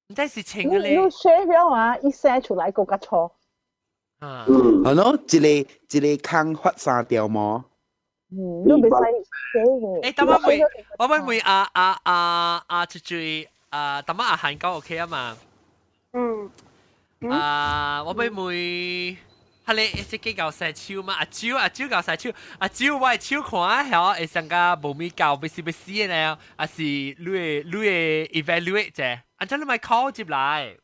唔知是穿嘅咧。你 shave 了啊？一生出來閣較粗。啊。係咯，一個一個空發三條毛。嗯，你袂使寫嘅。等我問，我問問阿阿阿阿出最啊，等我阿韓講 OK 啊嘛？嗯。啊，我欲問，彼个這個𠢕生手嘛？阿蕉阿蕉𠢕生手，阿蕉我的手看下會上個無咪夠，欲死欲死的呢？還是你會 evaluate 者？按怎你咪 call 入來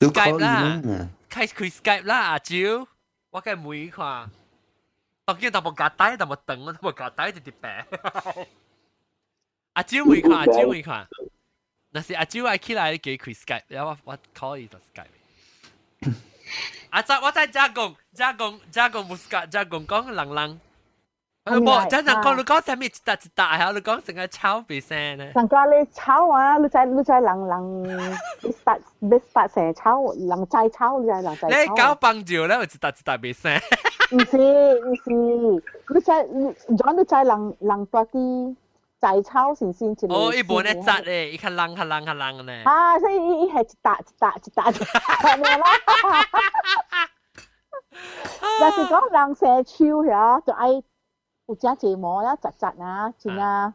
？Skype 啦，開開 Skype 啦，阿蕉，我該問看。當然淡薄夾帶，淡薄長，淡薄夾帶就直白。阿蕉問看，阿蕉問看，若是阿蕉愛起來，你叫伊開 Skype，然後我 call 伊就 Skype。阿在我在遮講，遮講遮講無 Skype，遮講講人人。無，真人講你講啥物一搭一搭，係你講成個草袂生呢？上個你草啊，你知人人你 start 你 start 成草，人摘草，你知人摘草。你搞幫照咧，有一搭一搭袂生。毋是毋是，你知你講你知人人住佇摘草先先一個。哦，伊無咧摘咧，伊較冷較冷較冷咧。啊，所以伊伊係一搭一搭一搭一搭啦。若是講人生手遐，就愛有遮濟毛了，紮紮啊，真啊。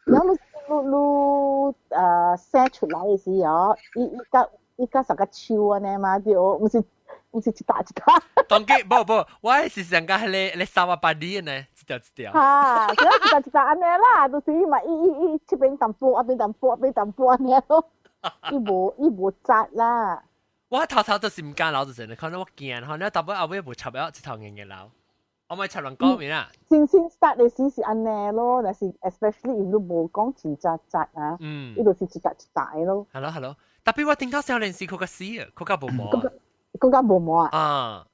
然後你你你生出來的時候，伊伊甲伊甲啥個手按呢嘛，對，毋是一搭一搭。當機無無，我是上個彼个咧三啊八厘呢，一條一條。哈，一條一條按呢啦，就是伊嘛，伊伊伊這邊淡薄，那邊淡薄，那邊淡薄按呢咯，伊無紮啦。我頭頭就是毋敢留，就是可能我驚，可能淡薄後尾無插了，一頭硬硬留。我咪插人講面啦。先先 start 的時是按呢咯，但是 especially 伊你無講真紮紮啊，伊就是一搭一搭的咯。係咯係咯，特別我頂頭少年時閣較死啊，閣較無毛。閣較無毛啊？啊。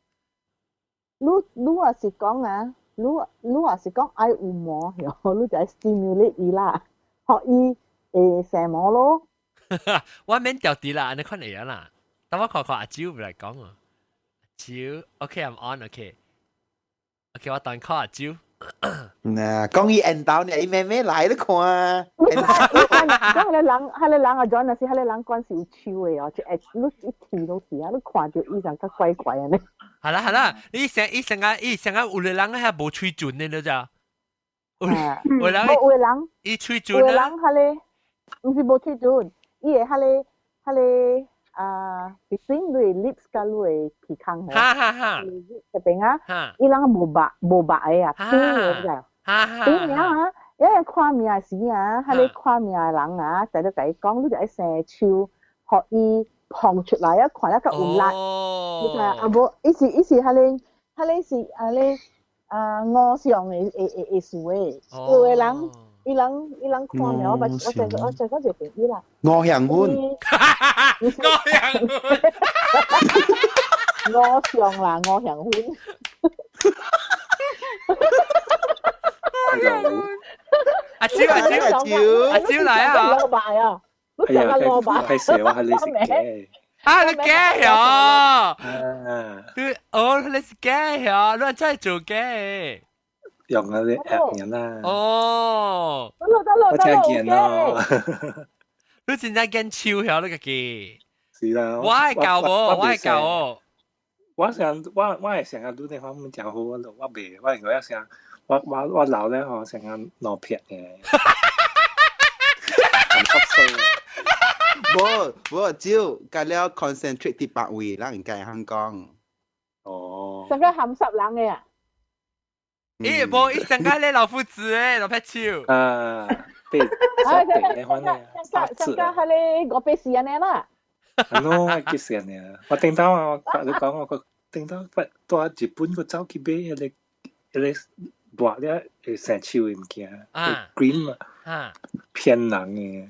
你你若是講啊，你你若是講愛有毛，你就愛 stimulate 伊啦，予伊會生毛咯。我免掉啲啦，按呢款會啊啦。等我看看阿蕉來講啊。阿蕉，OK，I'm on，OK。OK，我等 call 阿蕉。嗱，講伊緣投呢，伊妹妹來你看。講彼个人，彼个人阿 John 若是彼个人關是有手的哦，就會你一提落去啊，你看著伊就較怪怪按呢。係啦係啦，你成伊成個伊成個有個人係無喙唇的，你知？有有人有個人伊喙唇有個人彼个毋是無喙唇，伊會彼个彼个啊，between 你的 lips 佮你的鼻孔吼，哈哈哈，這邊啊，伊人無肉無肉的啊，扁的，你知？扁了啊，因為看命時啊，彼個看命的人啊，就咧共伊講，你就愛生手，予伊膨出來啊，看了較有力。你知啊？無，伊是伊是彼個彼個是按呢啊五相的的的的事的，有的人伊伊人伊人看了，我我再我再講一個朋友啦。我向阮，我向阮，我上啦，我向阮。阿蕉阿蕉阿蕉來啊！蘿蔔啊！你食個蘿蔔。係蛇，我係你食嘅。啊，你假啊！你哦，你是假啊！你真係做假。用嗰啲 app 人啦。哦。得咯得咯我聽見咯。你真正見手曉你家己。是啦。我係教喎，我係教喎。我成我我係成日都地方咁真好，我我未，我應該一成我我我老咧嗬，成日攞撇嘅。無無，只要甲了 concentrate 佇別位，咱應該通講。哦。成個鹹濕人嘅啊！咦，無，伊上個咧老夫子誒，老撇手。啊，被小弟嘅款咧，上個上個係你我俾時間你啦。係咯，我幾時啊？我頂到啊，我你講我個頂到不到日本個走去買迄個迄個抹了會生手的物件，green 嘛，騙人嘅。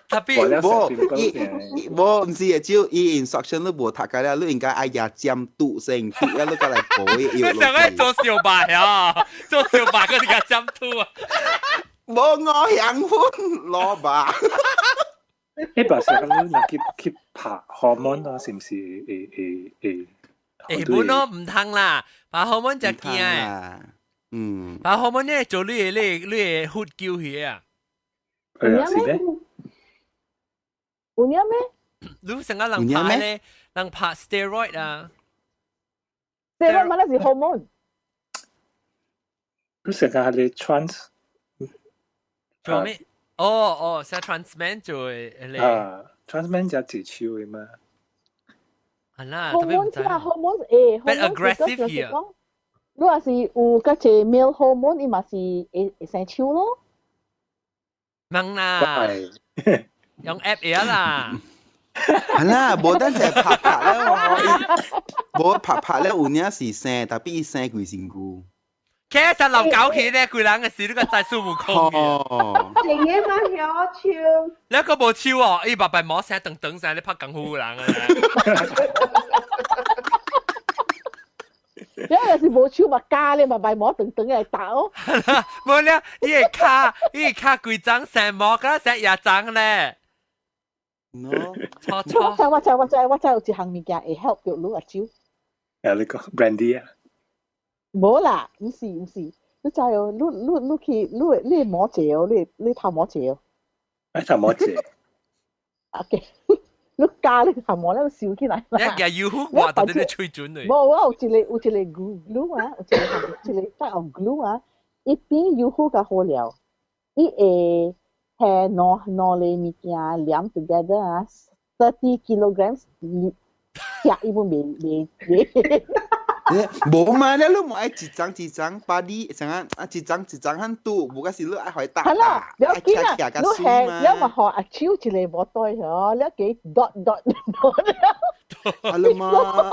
特別無，伊無，毋是啊，只有伊 instruction 你無讀過了，你應該愛舉針拄先，拄了你閣來補伊藥你上個做小白啊，做小白嗰啲個針拄啊。無我香粉蘿蔔。你白成個你若去去拍荷爾蒙啊，是毋是會會會？會本咯，毋通啦，拍荷爾蒙就驚的。嗯。拍荷爾蒙咧做你的你你的血球去啊。係啊，是咩？有影咩？你成個人拍咧，人拍 steroid 啊。 steroid 嘛，那是 hormone。你成個係你 trans。做咩？哦哦，是 transman 做嘅。啊，transman 就係手嘅嘛。係啦， hormone 啊，hormone 誒，hormone aggressive 去啊。如果是有嗰隻 male hormone，伊嘛是會會生手咯。問啦，用 app 嘢啦。係啦，無單止拍拍咧，無拍拍咧，有影是生，但比伊生規身軀。其實老狗氣咧，規人嘅事，你個在孫悟空嘅。成日嘛曉手。你個無手哦，伊白白毛聲長長聲，你拍功夫人啊！你若是無手嘛，加咧嘛，白毛長長來打哦。無了，伊個跤，伊個跤規張生毛，敢若生野張咧。喏，錯錯。我知我知我知我知有一項物件會 help 到你阿手。誒，你講 brandy 啊？無啦，毋是毋是，你知哦，你你你去你你毛濟哦，你你頭毛濟哦。哎，頭毛濟。 OK，你加你頭毛咧燒起來。你日要好話到你吹準嚟。無，我有一個有一個 glue 啊，有一個一個帶有 glue 啊，一邊要好較好了，伊會係兩兩個物件黏 together 啊，30 kilograms，食伊本未未未。無嘛，你你無愛一張一張把你成啊一張一張很拄，無個是你愛予打係啦，不要緊啊，你係你嘛予阿手一個無對嗬，你給 dot dot dot。係啦嘛。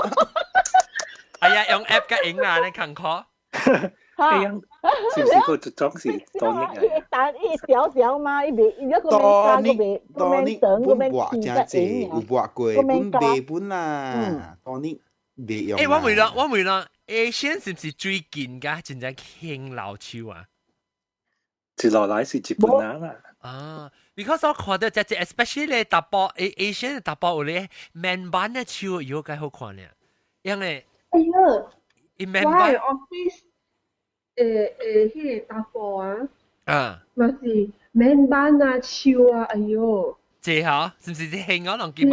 哎呀，用 app 較用啦，你看看。嚇！是唔是個裝是多呢？一單一條條嘛，伊袂伊一個免加，個袂個免長，個免薄真濟，有薄過，本賣本啦，多呢。袂用。欸，我問啦，我問啦，Asian 是毋是最近㗎真正興老手啊？一落來是日本人啦。啊，because 我看到這這 especially 咧查埔 Asian 查埔有咧 man bun 的手有較好看咧，因為哎呀，伊 man 我 bun office 誒誒，彼個查埔啊，啊，嘛是 man bun 啊手啊，哎喲，這吼，是毋是這興我攏記無？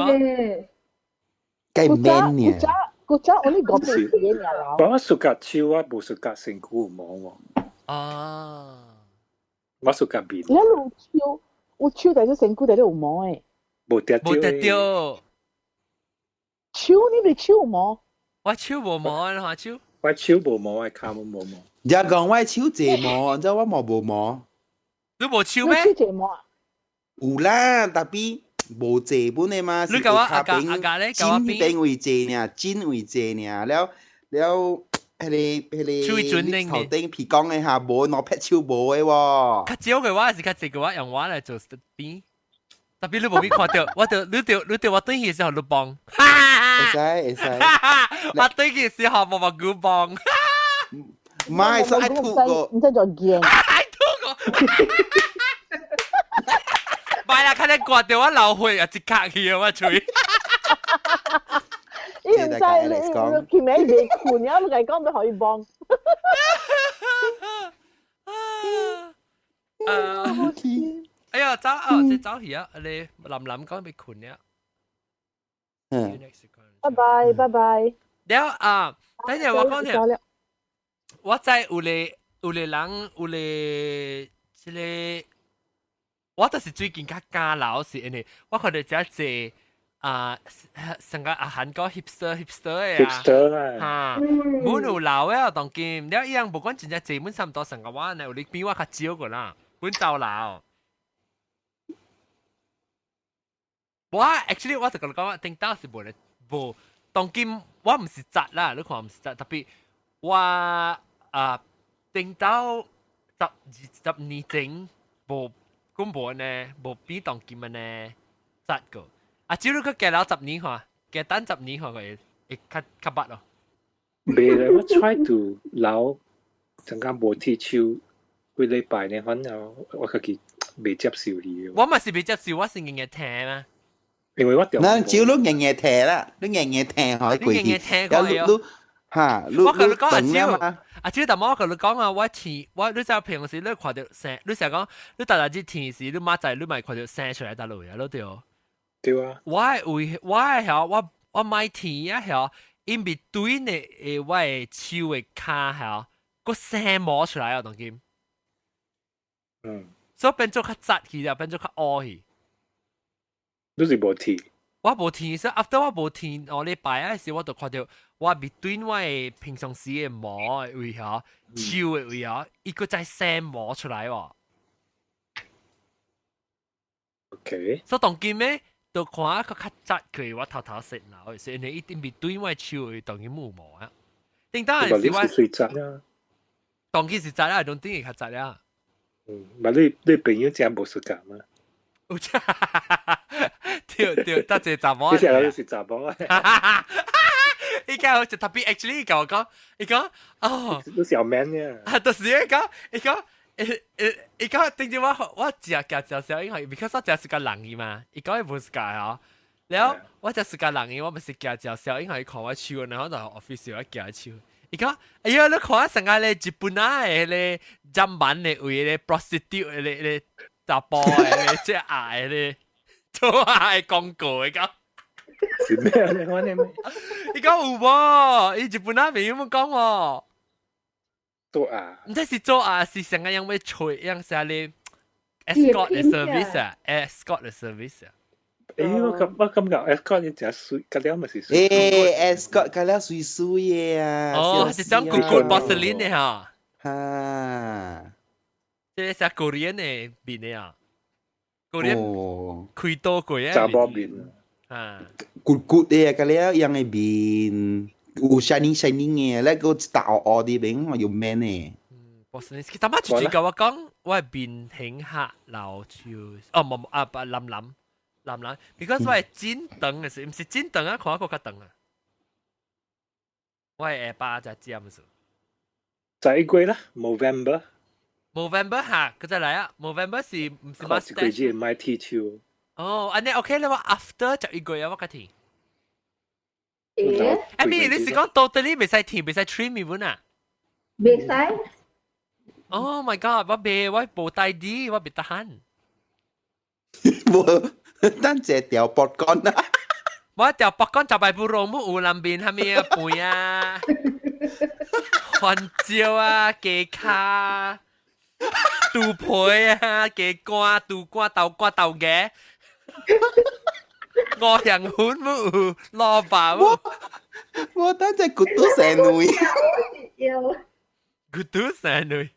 計 man 呢？古早我你講咩嘢啦？我 suka 手，我無 suka 身軀有毛喎。啊！我 suka 面。你有手，有手但是身軀但是有毛的。無得無得到。手你咪手有毛？我手無毛啊，你看手。我手無毛，我跤無毛。也講我手濟毛，你知我毛無毛？你無手咩？手濟毛啊？有啦，但比。無濟本的嘛，你甲我阿家阿家咧，筋邊位濟爾，筋位濟爾，了了，彼個手準頂頭頂皮講嘅嚇，無攞撇手無嘅喎。較少嘅話是較濟嘅話，用我來做邊。特別你無俾看到，我就你就你就我對去嘅時候你幫。會使會使。我對去嘅時候無無古幫。唔係，所以吐過。唔知做見。愛吐過。唔啦，看你刮到我流血啊，即刻去啊，我喙。伊毋知你佢尾未困，我咪講俾可以幫。哎呀，走哦，這走去啊！你林林講被困了。嗯。拜拜拜拜。了啊，等陣我講聽，我知有個有個人有個這個，我就是最近較加老是因為我看到這濟啊，成個啊韓國 hipster hipster 的啊，hipster 啊，嚇，滿有老的當今，了伊人無管真正濟，滿差唔多成個我呢，有你比我較少個啦，本走老。我 actually 我就共你講，頂到是無咧，無當今我毋是雜啦，你看毋是雜，特別我啊頂到10、20年前無，根本呢無比當今呢雜過。啊，只要佢加了十年看，加等十年看會會較較捌咯。袂咧，我 try to 留陣間無剃鬚幾禮拜呢，反正我家己袂接受你。我嘛是袂接受，我是硬硬聽嘛。因為我嗱，只要你硬硬聽啦，你硬硬聽可以過去。你硬硬聽過你嚇，我同你講阿超，阿超，但我同你講啊，我聽我你知平時你看到聲，你成日講你逐日日聽時，你媽仔你咪看到聲出來得落啊，你對。對啊。我會我曉我我買天啊曉，因為對呢誒我的手的跤曉個聲摸出來啊，當今。嗯。所以變做較窄去啦，變做較烏去。你是無剃？我無剃，所以 after 我無剃，我禮拜啊時我就看到我面對我的平常時的毛的位吼，手的位吼，伊閣再生毛出來喎。 OK。所以當今呢，就看啊，較較窄佢，我頭頭洗腦，是因為伊面對我的手位當今冇毛啊。頂當時我是窄啊。當今是窄啊，當頂會較窄啊。嗯，嘛你你朋友真無相共嗎？有遮，對對，得一個查某。你成日是查某啊！伊講就特別，actually 伊甲我講，伊講哦，你是有 man 呢？啊，就是伊講，伊講，伊伊伊講，頂陣我我食食食小英，because 我食是個人伊嘛，伊講伊無是個哦。然後我食是個人伊，我毋是食食小英，伊看我手，然後就 office 我舉手。伊講，哎呀，你看成個咧日本仔的咧砧板的位咧 prostitute 咧咧。查甫的，這愛的，做愛廣告的講。是咩啊？你講咩？伊講有無？伊日本仔朋友們講喎。做啊？毋知是做啊，是成個樣欲吹，樣啥咧？escort 的 service 啊，escort 的 service 啊。欸，我感覺 escort 你誠媠，甲了嘛是媠。欸，escort 甲了媠媠的啊。哦，是種骨骨 porcelain 的哈。哈。這個是 Korean 的面的啊，Korean 開刀過啊，查某面啊，骨骨的啊，甲了樣的面，有 shining shining 的，那個大烏烏的面，有 man 的。嗯，porcelain，其實媽直接甲我講，我的面型較老手，哦，無啊，不，藍藍藍藍，because 我的剪長的時，毋是剪長啊，看我較長啊，我的下巴才尖數。 11月啦，November。 Movember 嚇，佢再來啊！Movember 是毋是 mustache？一個月買剃鬚。哦，按呢 OK 啦，我 after 11月啊，我較剃。欸？阿咪，你是講 totally 袂使剃，袂使 trim 本啊？袂使。 Oh my god！我袂，我無帶啲，我袂得閒。無，等者掉脖杆啊！我掉脖杆就擺不攏，有南邊蝦米啊背啊，番椒啊，雞跤。肚皮啊，雞肝、肚肝、豆瓜、豆芽，五香粉冇有，蘿蔔冇。我等隻骨都成類。有。骨都成類。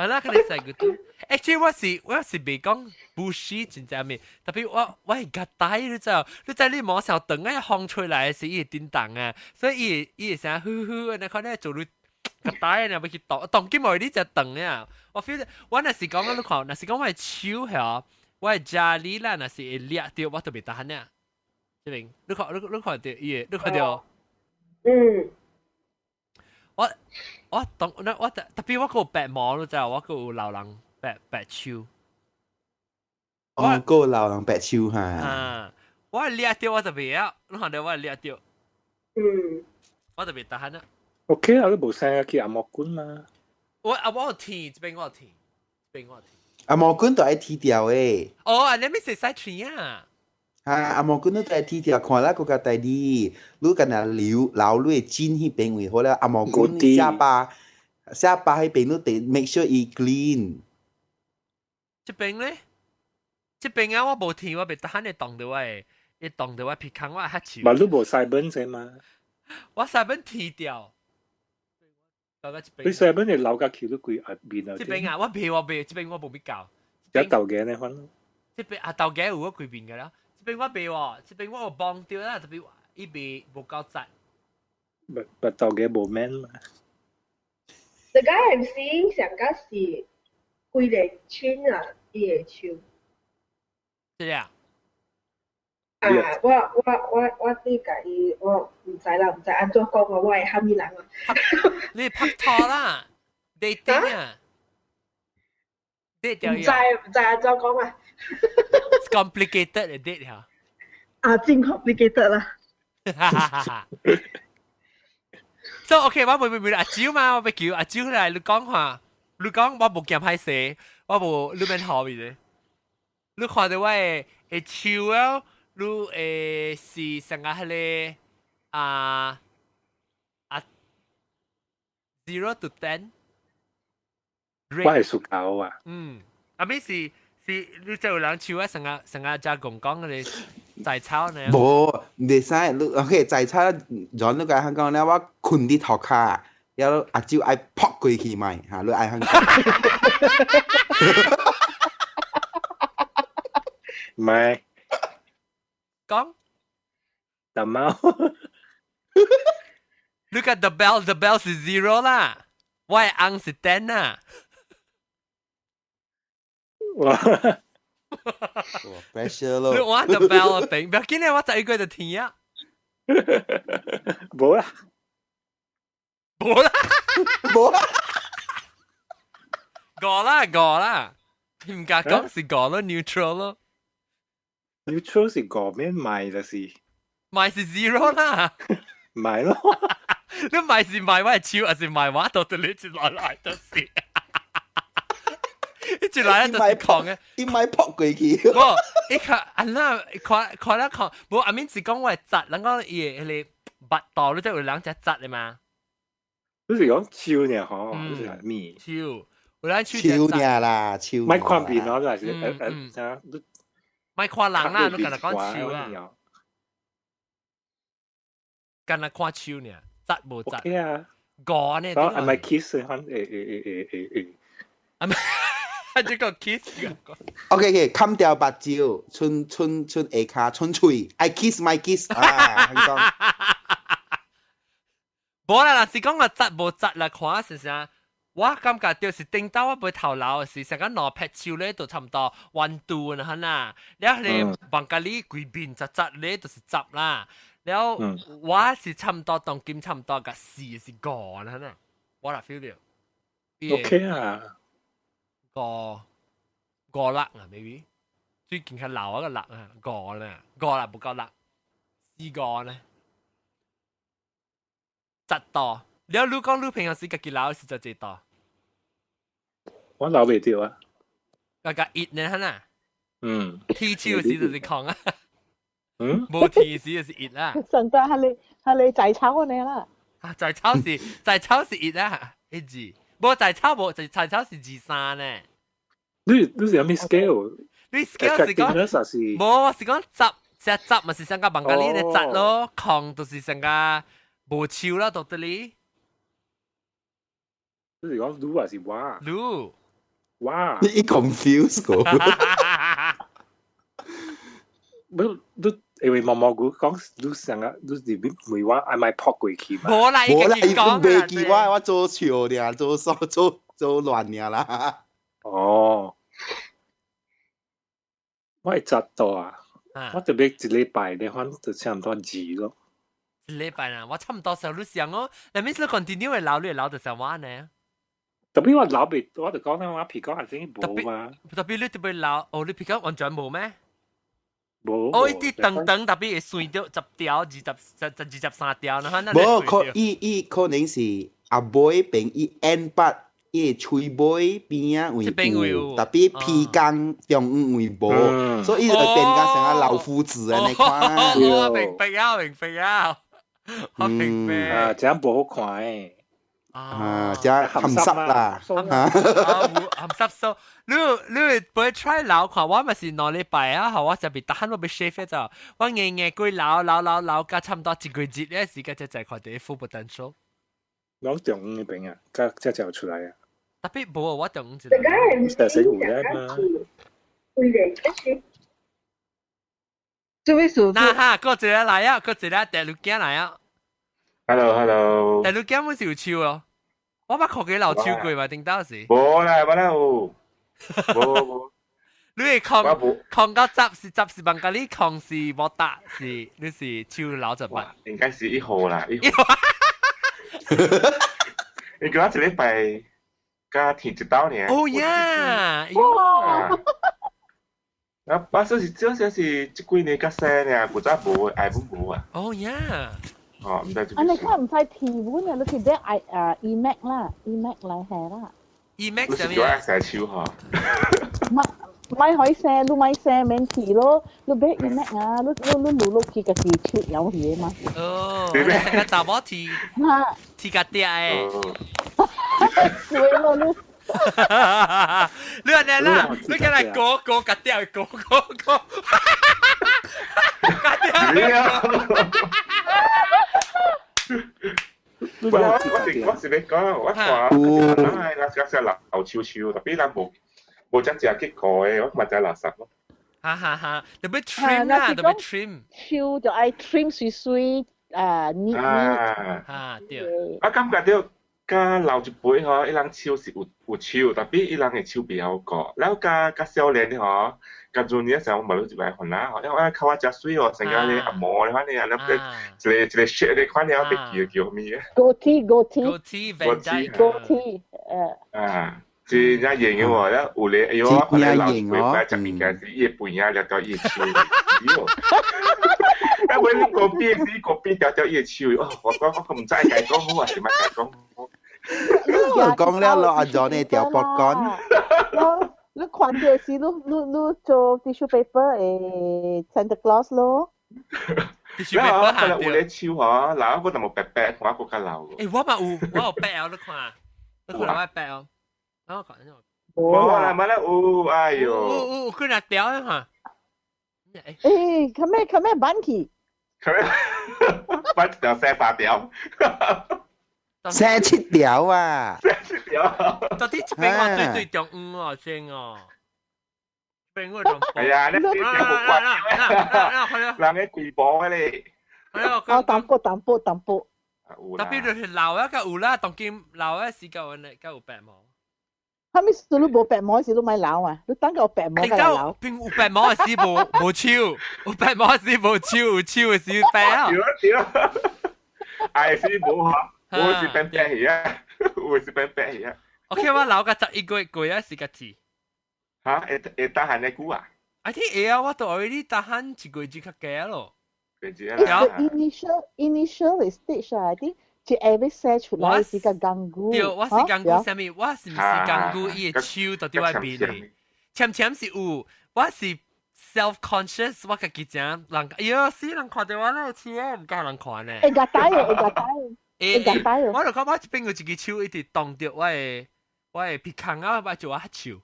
係啦，佢哋細個都。Actually 我是未講 bushy 真正咩，特別我係夾帶你知道，你知你摸上長啊風吹來時伊會叮當啊，所以伊會聲呼呼，你看你做你夾帶啊，欲去擋擋金無你就長啊。我 feel 我若是講你看，若是講我的手嚇，我的家裡啦，若是會掠著，我都袂當啊。這邊你看你看著伊會，你看著。我當那我特別我個白毛你知道，我個有老人白白手。哦，個老人白手哈。啊，我掠著我就袂曉，你看著我掠著。我就袂當啦。 OK 啊，你無聲去按摩館嘛？我有剃，這邊我有剃，這邊我有剃。按摩館都愛剃掉的。哦，啊，你咪是使剃啊？啊，按摩館都愛剃掉，看啦，閣較大啲，你干那留留你的筋彼邊位好了，按摩館下巴彼邊你得 make sure 伊 clean。這邊咧？這邊啊，我無剃，我袂當你擋著我的，伊擋著我鼻孔，我較手。嘛，你無 sideburn 者嘛？我 sideburn 剃掉。你 sideburn 會留甲去你規下面啊？這邊啊，我袂，這邊我無比較。有豆嘅呢款。這邊啊，豆嘅有我規邊嘅啦。這邊我袂喎，這邊我有幫著啦，特別伊袂無夠紮。不豆嘅無免嘛。 The guy I'm seeing 上個是規個親啊，伊的手。是啊。啊！我對家伊，我毋知啦，毋知按怎講啊，我係蝦米人啊？你拍拖啦，dating 啊？date 毋知毋知按怎講啊？It's complicated 嘅 date 嚇。啊，真 complicated 啦。 So OK，我會會阿蕉嘛，我欲叫阿蕉來，你講下，你講我無驚歹勢，我無你免學伊咧。你看著我的的手啊，你會是上個彼个啊 0 to 10。我係屬狗啊。嗯，啊咩是是你就有人手啊，成個成個加公講嘅在炒呢？無，袂使，你 OK 在炒，像你個香港咧，我睏佇塗跤，然後阿蕉愛撲過去賣，嚇，你愛香港。唔係。講。大貓。 Look at the bell, the bell 是 zero 啦，我的翁是 10 啊。哇！ pressure 咯。你玩 the bell 頂，不要緊咧，我十一個就聽啊。無啦，無啦，無啦。五啦五啦，唔敢講是五咯，neutral 咯。 neutral 是五免買就是。買是 zero 啦。買咯。你買是買我的手，還是買我到底你一來來就是。一來就是空的，伊莫撲過去。無，伊看啊那看看了看，無阿明是講我會紮，人講伊的彼個腹肚，你知有人食紮的嗎？你是講手爾吼，你是咩？手，有人手手爾啦，手。莫看面咯，還是啥？莫看人啦，你干焦講手啊。干焦看手爾，紮無紮？ OK 啊。五呢？係咪 kiss 可會會會會會？啊咪？這個 kiss。 OK OK，冚掉目睭，伸伸伸下跤，伸喙，I kiss my kiss 啊，香港。無啦，若是講我紮無紮啦，看是啥？我感覺就是頂到我袂頭腦是成個兩撇手咧，就差唔多 1 2啦，啦。了你房間裡規面紮紮咧，就是十啦。了我是差唔多當今差唔多個四是五啦，啦。我啦 feel 著。 OK 啊。五五六啊，maybe 最近較老一個六啊，五啦，五啦不夠六，四五呢，十度。了你講你平常時家己老是十幾度？我老袂著啊。個個一呢，哈嗯。天手時就是空啊。嗯。無天時就是一啦。上個係你在炒呢啦。啊，在炒是在炒是一啊，一字。無在炒無，在在炒是二三呢。你是啥物 scale？你 scale 是講，無我是講十，只十嘛是上個房間裡的十咯，空就是上個無手啦，到底裡。你是講你還是我？你。哇！你 confuse 過。不，你因為毛毛菇講你成日你是問我愛咪撲過去嘛？無啦，無啦，伊伊袂記我，我做笑爾，做做做做亂爾啦。哦，我會扎到啊！我特別一禮拜你反就差唔多二咯。一禮拜啊，我差唔多時候你想哦，那面是 continue 會留，你會留就成我呢。特別我留袂，我就講啦，我皮革係先無嘛。特別你特別留，哦，你皮革完全無咩？無。哦，伊啲長長特別會碎掉十條、二十、十、23條，然後無可伊伊可能是阿尾邊伊 N 八，伊喙尾邊仔位有，特別鼻孔中央位無，所以伊就變甲成個老夫子按呢款。我明白啊，明白啊，我明白。啊，這樣無好看誒。啊，這含濕啦，含濕數，你你會不會 try 留看？我咪是2禮拜啊，我就別得閒我欲 shave 就，我硬硬過留留留留，甲差唔多一個月咧時間才才看到 full potential。攞中央嗰邊啊，甲才才有出來啊。特別無我中央一個。就係有咧嘛。做咩事？嗱哈，過一個來啊，過一個第六件來啊。 Hello，hello。第六件本是有手哦，我捌看過老手過嘛，頂當時。無啦，無啦有，無無。你會控控到十是十是萬甲你控是無達是你是手老十八。應該是1號啦，1號。你講一禮拜加填一道爾。哦呀！哇！啊，我說是這這是這幾年較細爾，古早無，愛本無啊。哦呀！哦，毋知啊，你看毋使提本啊，你去買 i 啊 eMac 啦，eMac 來下啦。 eMac 啥物？你是愛洗手吼？唔買可以寫，你買寫免提咯，你買 eMac 啊，你你你錄落去家己手搖去嘛。哦，你成個查某提提家嗲誒。對咯，你。你按呢啦，你過來過過家嗲，過過過。家嗲。我我是我是欲講，我看，哎，那是是老手手，特別咱無無遮食結果的，我嘛知垃圾咯。哈哈哈，特別 trim 啦，特別 trim。手就愛 trim 水水啊，膩膩。啊對。我感覺著，佮老一輩吼，伊人手是有有手，特別伊人的手袂曉顧，了佮較少年的吼。甲陣時時候，我嘛攏一擺煩惱吼，因為我較我誠媠哦，成個咧阿毛咧，反正啊，那個一個一個雪咧，款了，別叫叫咩？Goatee goatee goatee goatee 誒。啊，真正型的喎，了有咧，哎喲，我看咧老一輩擺食物件時，伊的背影掠到伊的手，喲。啊，尾你高邊時，高邊條條伊的手，哦，我講我毋知該講好還是毋該講好。講了落阿 John 的條脖乾。你看到時，你你你做 tissue paper 誒 Santa Claus 咯。 tissue paper 下有咧手嗬，老我就無白白，我閣較老。誒，我嘛有，我有白哦，你看，你看我白哦，我看。無啦，無啦有，哎喲。有有，佢若條啊嚇。誒，較咩較咩板去？較咩？板一條生八條。生七條啊！生七條。到底這邊我對對中央哦，先哦。邊我中。係啊，你條無關人嘅規模咧。哦，淡薄淡薄淡薄。特別就是老啊，個有啦，當今老啊時間呢，夠有白毛。哈咪時你無白毛時你咪老啊，你等個有白毛個老。邊有白毛時無無手，有白毛時無手，有手時白啊。對對。哎，是無哈。我是變白去啊！我是變白去啊！ OK，我老個11個月過啊，時間字。嚇？會會得閒的久啊？ I think 會啊，我都 already 得閒一個月較加咯。個月 initial stage 啊，I think 就會寫出來是個鋼骨。對，我是鋼骨啥物？我是毋是鋼骨？伊的手到佇我面的，淺淺是有，我是 self conscious，我家己誠人，哎喲，死人看著我那個手，毋敢人看呢。會夾帶哦，會夾帶。欸，我就感覺這邊有一支手一直擋著我的鼻孔啊，我就我黑手。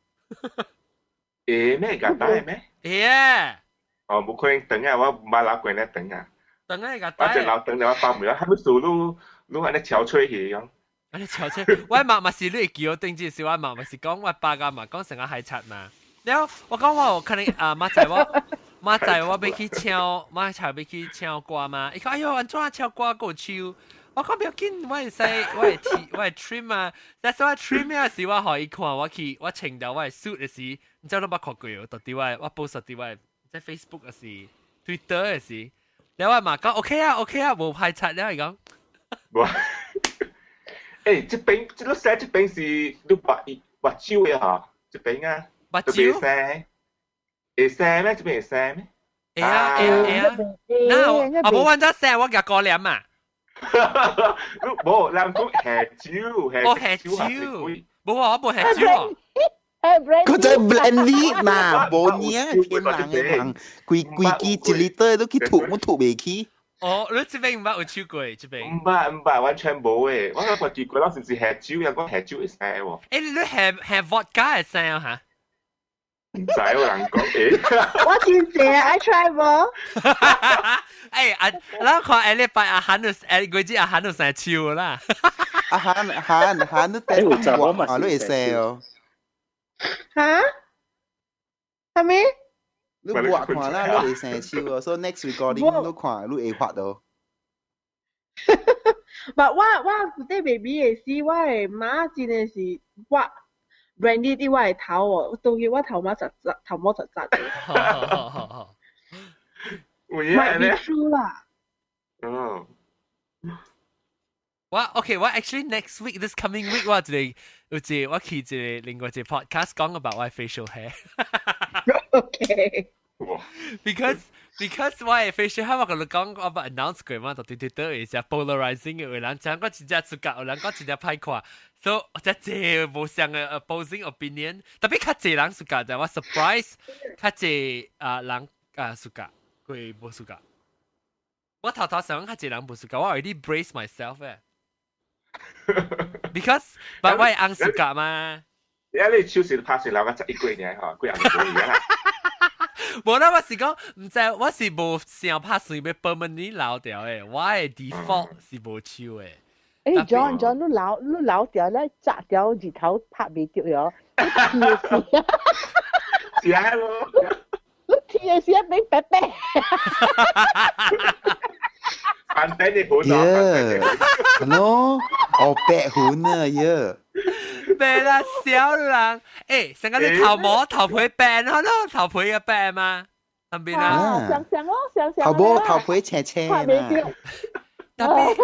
會咩？夾帶咩？會啊。哦，無可能長啊！我毋捌留過咧長啊。長啊，夾帶。我一留長就我包袂了，還要數愈愈按呢憔悴去樣。啊你笑車，我媽嘛是你叫我頂住時，我媽嘛是講我爸甲嘛講成個海賊嘛。了後我講我有可能啊，媽仔我媽仔我欲去唱，媽仔欲去唱歌嘛。伊講哎喲，按怎唱歌閣有鬚？我講不要緊，我會使我會剃我會 trim 啊。但是我 trim 啊時，我予伊看，我去我穿著我的 suit 的時，你知攏捌看過哦？到底我我 post 佇我在 Facebook 的時，Twitter 的時，了我嘛講 OK 啊 OK 啊，無歹賊了伊講。無。欸，這邊這個寫這邊是你抹抹酒的吼，這邊啊。目睭會生，會生咩？這邊會生咩？會啊會啊會啊！那啊無阮才生，我舉高粱嘛。無，人講下酒，哦下酒，無啊，我無下酒哦。佢就 brandy 嘛，無呢，天人的人，規規支一 liter 都去吐，我吐袂起。哦，你這邊毋捌有手過？這邊毋捌毋捌，完全無誒。我感覺奇怪，是毋是下酒？人講下酒會生喎。欸，你下下 vodka 會生嚇？唔知有人講欸。我真濟愛 try 無？欸，啊，咱看下禮拜阿韓就下個月阿韓就生鬚啦。阿韓韓韓都戴帽啊，你會生哦。哈？啥物？你抹看啦，你會生鬚哦。所以 next recording 你看你會發到。 But 我我舊底 baby 的時，我的媽真的是我 brandy 佇我的頭哦，當然我頭毛實實，頭毛實實的。有影咧？true 啦。嗯。我 OK，我 actually next week this coming week 我一個有一個我去一個另外一個 podcast 講 about 我 facial hair。 OK。 Because 我的 facial hair 我共你講我捌 announce 過嘛，就對對對，是 polarizing 的，有人講我真正出格，有人講真正歹看，所以這濟無相的 opposing opinion，特別較濟人出格，就我 surprise 較濟啊人啊出格，佢無出格。我頭頭想較濟人無出格，我 already brace myself 誒。Because but 我係翁出格嘛。而家你手是拍成留個十一個月吼，幾廿個月啦。無啦，我是講，毋知我是無想拍算欲 permanently 留掉的，我的 default 是無鬚的。欸，John John，你留你留掉咧，紮掉日頭拍袂著喲。你剃的時，是啊咯。你剃的時變白白。反正你好耶，係咯，哦白粉啊耶。白啦，小人，欸，成個你頭毛頭皮白咯，頭皮嘅白嗎？係咪啊？上上咯，上上。頭毛頭皮青青嘛。特別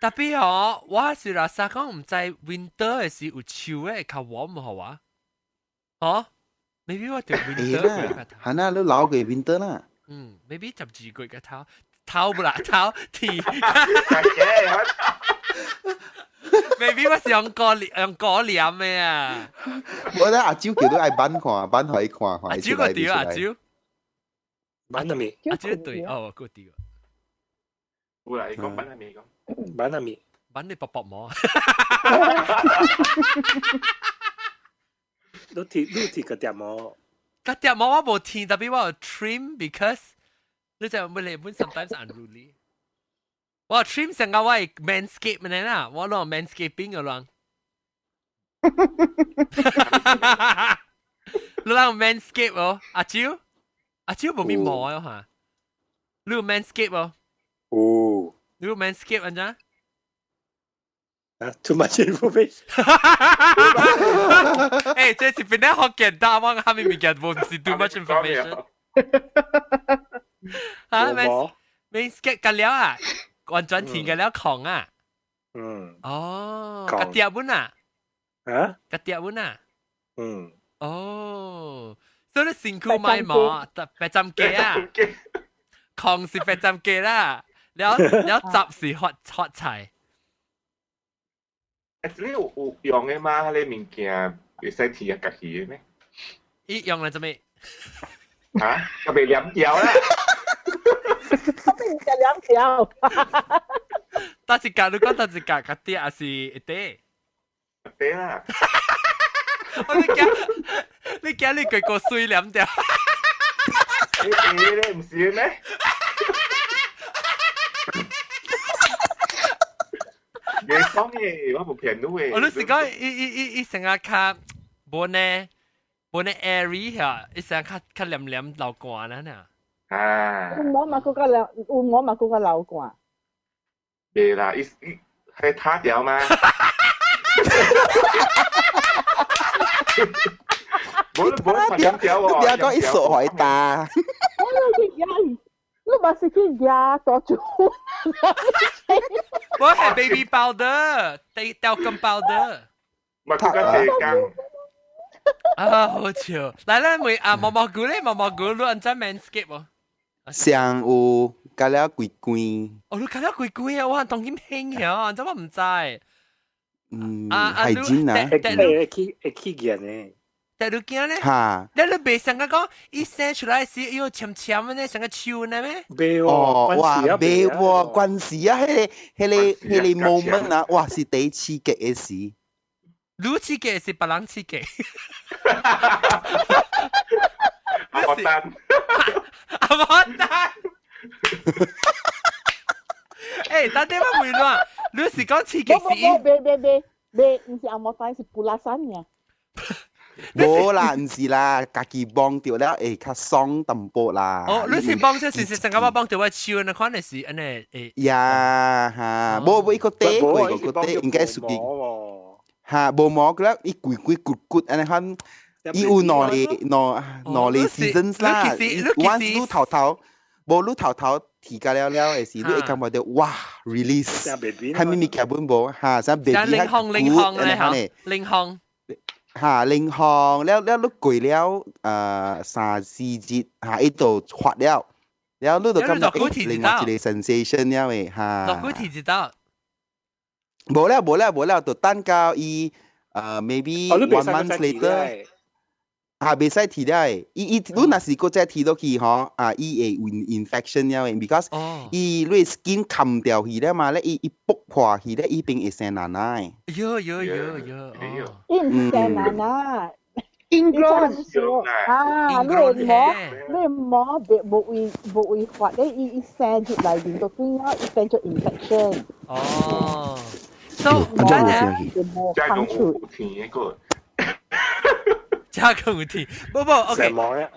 特別哦，我是話啥講毋知 winter 的時有鬚的會較 warm 好啊？哦，maybe 我對 winter 係啦，你老過 winter 啦。嗯，maybe 12個月嘅頭頭不啦，頭剃。maybe 我是用過用過臉的啊。我咧阿蕉叫你愛挽看，挽予伊看，阿蕉個對阿蕉。挽咗未？阿蕉對，哦，個對。有啦，伊講挽咗未講？挽咗未？挽你薄薄膜。你剃你剃個點毛？個點毛我無剃，特別我有 trim because 你就每日本 sometimes unruly。我 trim 成個我係 manscape 嘅啦，我攞 manscaping 嘅人。你攞 manscape 哦，阿蕉，阿蕉無咪毛啊嚇，你有 manscape 哦？有。你有 manscape 按怎？啊，too much information。欸，這是本來好簡單，我下面物件無是 too much information。嚇，manscape 個了啊，完全停個了空啊。嗯。哦，個碟本啊？啊？個碟本啊？嗯。哦，所以你辛苦買毛，白針機啊？空是白針機啦，了了雜是發發財。欸，你有有用的嗎？彼個物件會使剃啊家己的咩？伊用來做咩？嚇，閣袂黏掉啦！我袂黏掉。倒一格，你講倒一格，較啲還是一塊？一塊啦。我你驚，你驚你個個水黏掉？欸咧，毋是咩？袂講嘅，我無騙你嘅。我你是講伊伊伊伊成日較無呢無呢 airy 嚇，伊成日較較黏黏流汗啦呢。啊。有毛嘛，閣較流，有毛嘛，閣較流汗。袂啦，伊伊係塌掉嘛。無無條條喎，你講伊傻海打。我去壓，你嘛是去壓多住。我係 baby powder，掉金 powder。咪佢個蛇羹。啊，好笑！來來，每啊毛毛菇咧，毛毛菇，你按怎 manscape 無？上有加了幾罐。哦，你加了幾罐啊？我當今興嘅，按怎我唔知。嗯，係真啊。會去會去見呢。但你驚咧？嚇！你你袂想講，伊生出來時，伊有纖纖呢，像個樹呢咩？袂哦，哇，袂喎，關事啊！彼個 moment 啊，哇，是第一刺激的事。你刺激是別人刺激？阿莫丹，阿莫丹。欸，等陣我問你，你是講刺激是？袂袂袂袂，毋是阿莫丹，是布拉山爾。無啦，毋是啦，家己幫著了會較爽淡薄啦。哦，你是幫就是成個我幫著我手那款的是按呢會。呀哈，無無伊個底過個底應該屬於。哈，無毛個了，伊規規骨骨按呢款，伊有兩個兩兩個 seasons 啦。once 你頭頭，無你頭頭剃甲了了的時，你會感覺到哇 release，係咪物件本無哈，像 baby 較骨按呢款的。靈風。嚇，靈風了了，你過了三四日，嚇，伊就發了，了你就感覺另外一個 sensation 了的嚇。落幾天就到。無了無了無了，就等到伊maybe one month later，嚇，袂使剃了的。伊伊你若是閣再剃落去吼，啊，伊會有 infection 了的，because 伊你 skin 冚掉去了嘛，咧伊伊剝破去咧，伊變會生爛爛的。喲喲喲喲，伊毋是生爛爛，ingrown 啊，你毛你毛別無會無會發咧，伊伊生入來面就變了，伊變做 infection。哦，so 真係加工有甜的個。加工有甜，不不，OK。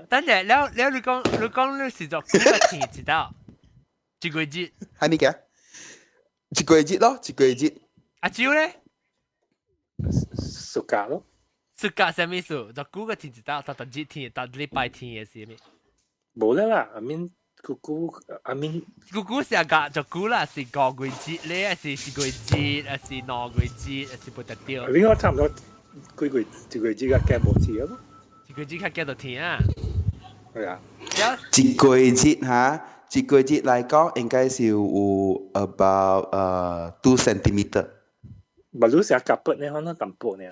等陣，了了，你講你講你是做幾個甜知道？一個月。係咪嘅？一個月咯，一個月。阿蕉咧？暑假咯。暑假啥物事？就幾個天知道？逐逐日天，逐禮拜天的是咩？無啦啦，阿面姑姑阿面姑姑是個就久啦，是五個月咧，還是一個月，還是兩個月，還是不得了？應該差唔多幾個月，一個月只個驚無錢咯。一個月較驚到天啊！係啊。一個月嚇，一個月來講應該是有 about 2 centimeter。唔係你成日夾筆呢，可能淡薄呢。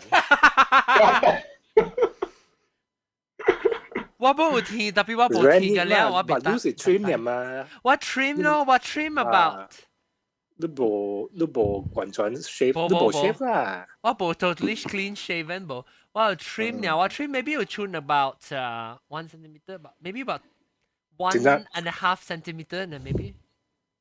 我冇有天，特別我冇天嘅了，我別得。你是 trim 嘛？我 trim 咯，我 trim about。你無你無完全 shave，你無 shave 啦。我無 totally clean shaven 無，我有 trim 了，我 trim maybe 有 trim about 1 centimeter 吧，maybe about 1.5 centimeter 呢，maybe。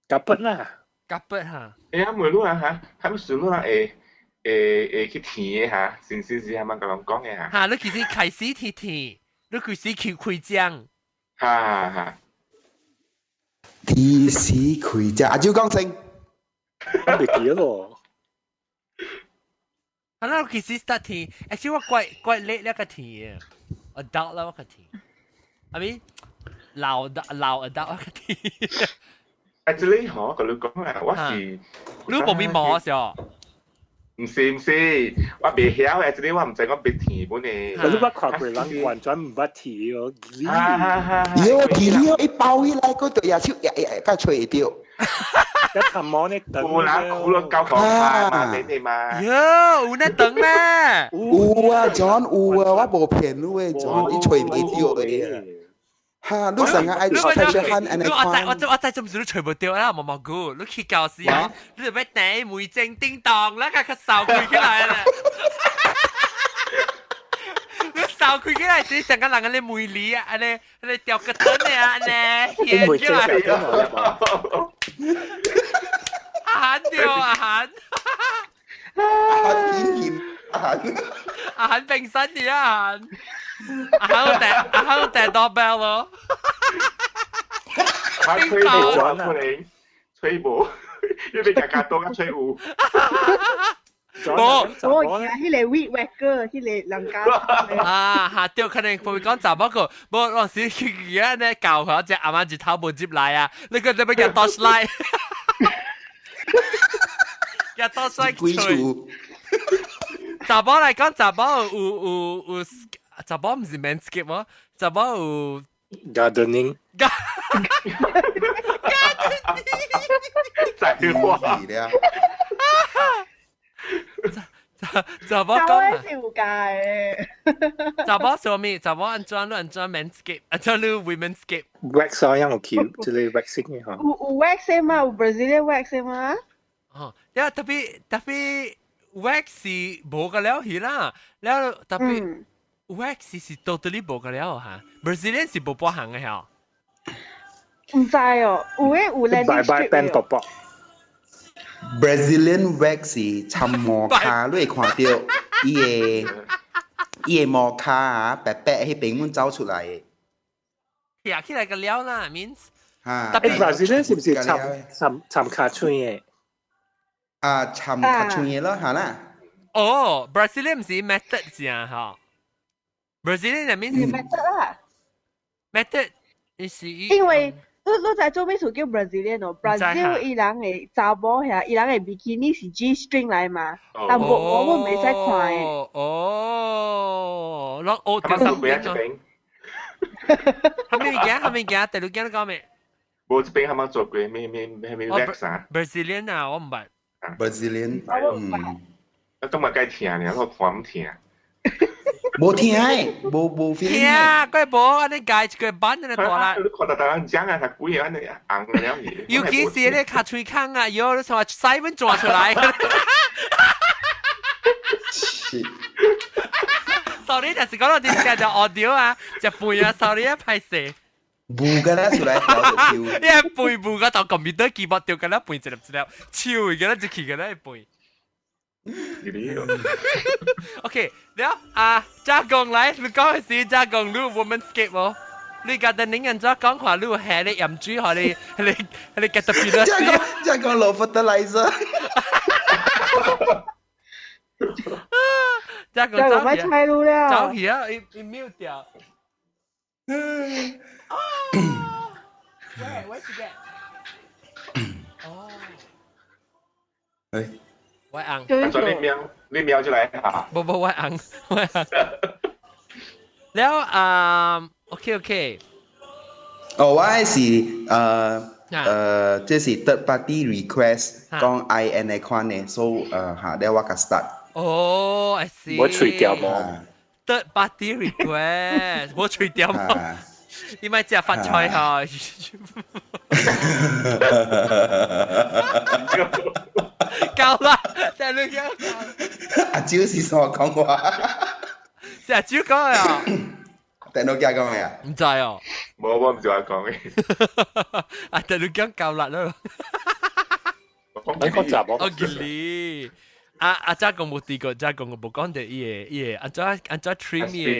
夾筆啦。夾筆哈。哎呀，每路人嚇，他們算路人會會會去甜的嚇，是是是，係咪咁樣講的嚇？嚇，你其實開始甜甜。你開始去開張，哈哈，第時開張，阿蕉講聲，我未記得咯。啊，那其實 start 甜，actually 我怪怪叻了個甜，adult 啦我個甜，I mean 老老 adult 我個甜。 Actually 嗬，佢你講啊，我是你無面膜是哦。唔是唔是，我未曉嘅，這個我唔知我別甜本呢。我都捌看過人完全唔捌甜哦。哈哈哈！喲，甜了一包起來，佢對牙手壓壓，甲吹會著。一頭毛呢等。有啦，苦了高防派嘛，你嘛。喲，有那等咩？有啊，John 有啊，我無騙你的，John，你吹袂著的。哈，你成日愛吹出汗，按呢款。我我我知做唔是你吹無著啦，毛毛菇，你去教時啊，你就欲等梅精叮當啦，甲佢掃開起來啦。你掃開起來時，成個人按呢梅梨啊，按呢按呢掉個燈的啊，按呢顯起來。阿韓對阿韓。阿顯阿顯阿肯並身嘅阿肯，阿肯有掟阿肯有掟 doorbell 咯。他吹無啊，可能吹無，因為家家多甲吹有。無，我而家彼個 weed whacker，彼個人家啊，嚇對，可能會講查某個，無嗰時佢而家呢教佢隻阿媽日頭無接來啊，你個你欲共 torchlight，共 torchlight 吹。查某來講，查某有有有查某毋是 manscape 喎，查某有 gardening。 gardening 在話了。查某講是有解的。查某做咩？查某按怎你按怎 manscape，按怎你 womenscape？ wax 啊，樣有橋，這個 waxing 嘅嗬。有有 wax 嘛？有 Brazilian wax 嘛？哦，了 tapi tapi wax 是無個了去啦，了 tapi wax 是 totally 無個了嚇，Brazilian 是無半項嘅嚇。毋知哦，有的有 landing 拜拜變薄薄。 Brazilian wax 是摻毛跤，你會看到伊个伊个毛跤啊，白白彼邊阮走出來的。徛起來個了啦，means。嚇。特別 Brazilian 是毋是摻摻摻跤喙的？啊，摻跤喙的咯，嚇啦。哦，Brazilian 毋是 method 正吼。Brazilian means method 啦。 method 是因為。你你知做咩事叫 Brazilian 哦？Brazil 伊人的查某遐，伊人的比基尼是 G string 來嘛，但無我們袂使看的。哦，攏學掉上邊咯。蝦米物件？蝦米物件？第六件你講咩？無這邊他們做過咩咩咩咩 wax 啊？Brazilian 啊，我毋捌。 Brazilian，嗯。啊，都嘛該聽呢，我看毋聽。無聽的，無無 feel。聽，佢無按呢改一個版按呢大啦。你看到大人講啊，他鬼按呢紅了去。尤其是咧跤喙空啊，有你從 Simon 轉出來。是。 Sorry，就是講到啲聽到 audio 啊，食飯啊，sorry 啊，歹勢。霧個咧出來跳就跳。你係背霧個頭 computer keyboard 掉個咧背一粒一粒，手個咧就去個咧背。OK，了啊，加工來，你講的是加工你 womanscape 無？你家的你按怎講話？你有下咧鹽水，予你你你 caterpillar。加工加工落 fertilizer。加工走去啊！走去啊！伊伊 mute 掉。啊！喂，where'd you get？哦。誒。我紅。你瞄，你瞄出來嚇。無無，我紅，我紅。了啊，OK OK。哦，我是這是 third party request，講愛按呢款的，所以嚇，了我共 start。哦，I see。我喙掉毛。 Third party request，我喙掉毛。你咪食發菜嚇。夠啦，但係你講。阿蕉是啥講話？是阿蕉講啊。但你講咩啊？毋知哦。無，我毋是我講的。啊，但你講夠力咯。你講雜我記你。啊啊！遮講無提過，遮講我無講著伊个伊个，按怎按怎 trim 伊个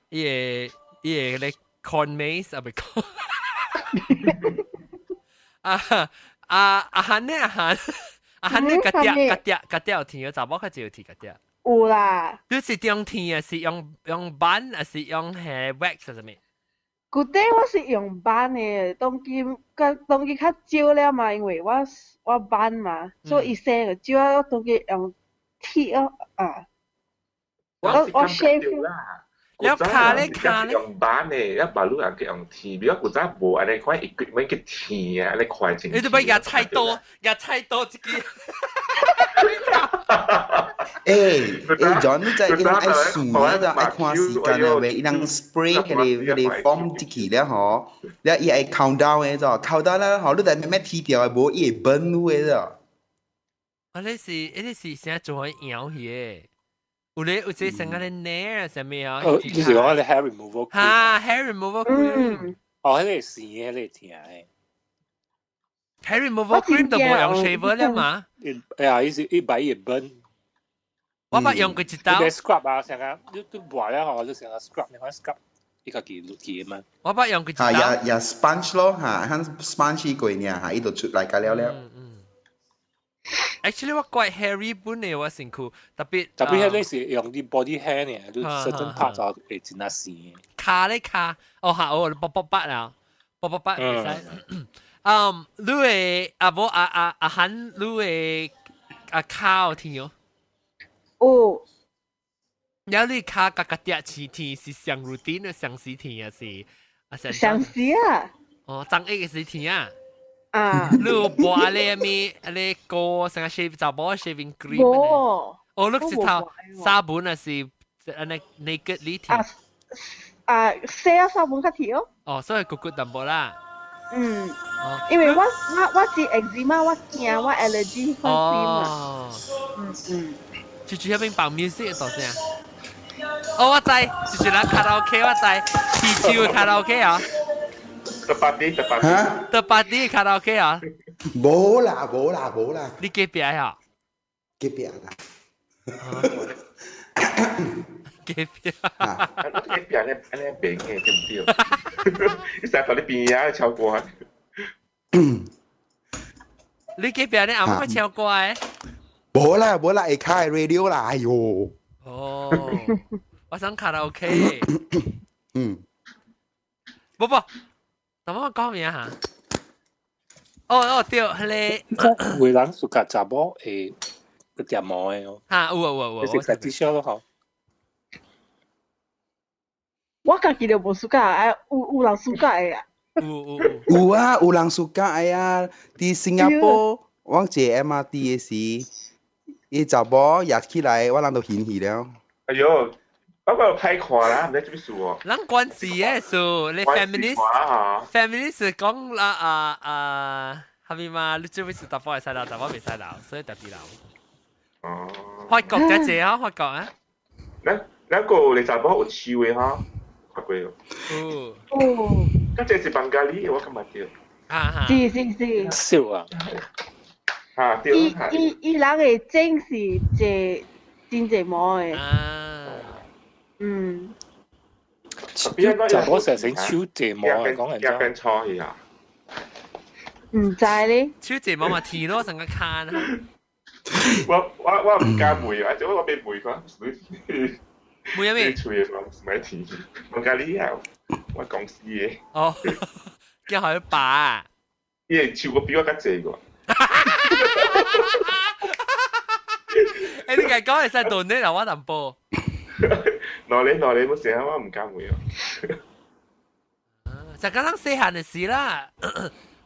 伊个伊個咧 corn maze 啊，袂講。啊啊啊！漢呢？啊漢啊漢呢？家嗲家嗲家嗲有天，查某較濟有剃家嗲。有啦。你是用剃啊？是用用板，還是用彼 wax 啥物？舊底我是用板的，當今較當今較少了嘛，因為我我挽嘛，所以生就少啊。當今用剃哦啊。我我 shave 啦。了跤咧跤咧用挽的，一馬路人用剃，比如古早無按呢款 equipment 去剃啊，按呢快真。你都欲舉菜刀，舉菜刀一支。欸欸，John，你知伊人愛算啊，就愛看時間的話，伊人 spray 彼个彼个 foam 入去了吼，了伊愛 count down 的就 count down 了吼，你但慢慢剃掉的，無伊會 burn 你的就。啊，你是你是啥做搖去的？有咧有這成個咧奶啊，啥物啊？哦，你是講你 hair removal？哈，hair removal cream。哦，彼个生的，彼个疼的。 hair removal cream 都無用 shaver 了嘛？哎呀，伊是伊擺伊會 burn。我捌用過一刀。你 scrub 啊，成日你都磨了吼，你成日 scrub，你看 scrub，伊家己落去嘛。我捌用過一刀。嚇，也也 sponge 咯嚇，響 sponge 過爾嚇，伊就出來個了了。 Actually 我怪 hairy 本嘅我身軀，特別特別係你是用啲 body hair 呢，你 certain part 就會真係跣。卡咧卡，哦嚇，哦卜卜卜啊，卜卜卜會使。嗯，你會啊無啊啊啊喊你會啊卡有聽哦？有。有你卡甲甲嗲飼天是上 routine 的上時天啊是啊上時啊。哦，張一嘅時天啊。啊！你有抹咧咩？咧膏成個 shave 查某 shaving cream。無。哦，你是頭沙本啊是按呢 naked 你啊啊，洗啊沙本較甜哦。哦，所以骨骨淡薄啦。嗯。因為我是 eczema，我驚我 allergy 款 cream 啊。嗯嗯。就住那邊放 music 大聲。哦，我知，就是咱卡拉 OK，我知，提手卡拉 OK 啊。十八啲，十八啲。十八啲卡拉 OK 啊？無啦，無啦，無啦。你隔壁啊？隔壁啦。隔壁。隔壁咧，安尼平嘅對唔對？你成日頭你邊啊唱歌。你隔壁咧阿媽唱歌嘅？無啦，無啦，會開 radio 啦，哎喲。哦，我想卡拉 OK。嗯。不不。怎麼講名嚇？哦哦對，迄個有人暑假查某會個點毛的哦。嚇有啊有啊有啊。你是 traditional 咯吼。我家己就無暑假，哎，有人暑假的啊。有有有。有啊，有人暑假的啊！佇新加坡，我坐 MRT 的時，伊查某壓起來，我人都嫌去了。哎喲！我個歹看啦，毋知做咩事哦。咱關事嘅事，你 feminist，feminist 講啦啊啊，係咪嘛？你做咩事？答覆會使留，答覆未使留，所以特別留。哦。法國才濟啊，法國啊。咱咱個你查某有手的哈，法國哦。哦。哦。咁這是班加里，我感覺對。啊是是是。笑啊！嚇對。伊伊伊人的整是濟真濟毛的。啊。嗯，就我成成手睫毛啊，講人真。變錯去啊！唔知咧。手睫毛嘛，甜咯，成個看啊。我唔敢問啊，我被問過。問咩？嘴嘅唔係甜，我家你啊，我公司嘅。哦，叫佢拔。伊會手個比我較濟個。欸，你家講會使斷咧，我淡薄。攞你攞你，冇成日我唔敢會哦。就講咱細漢的時啦，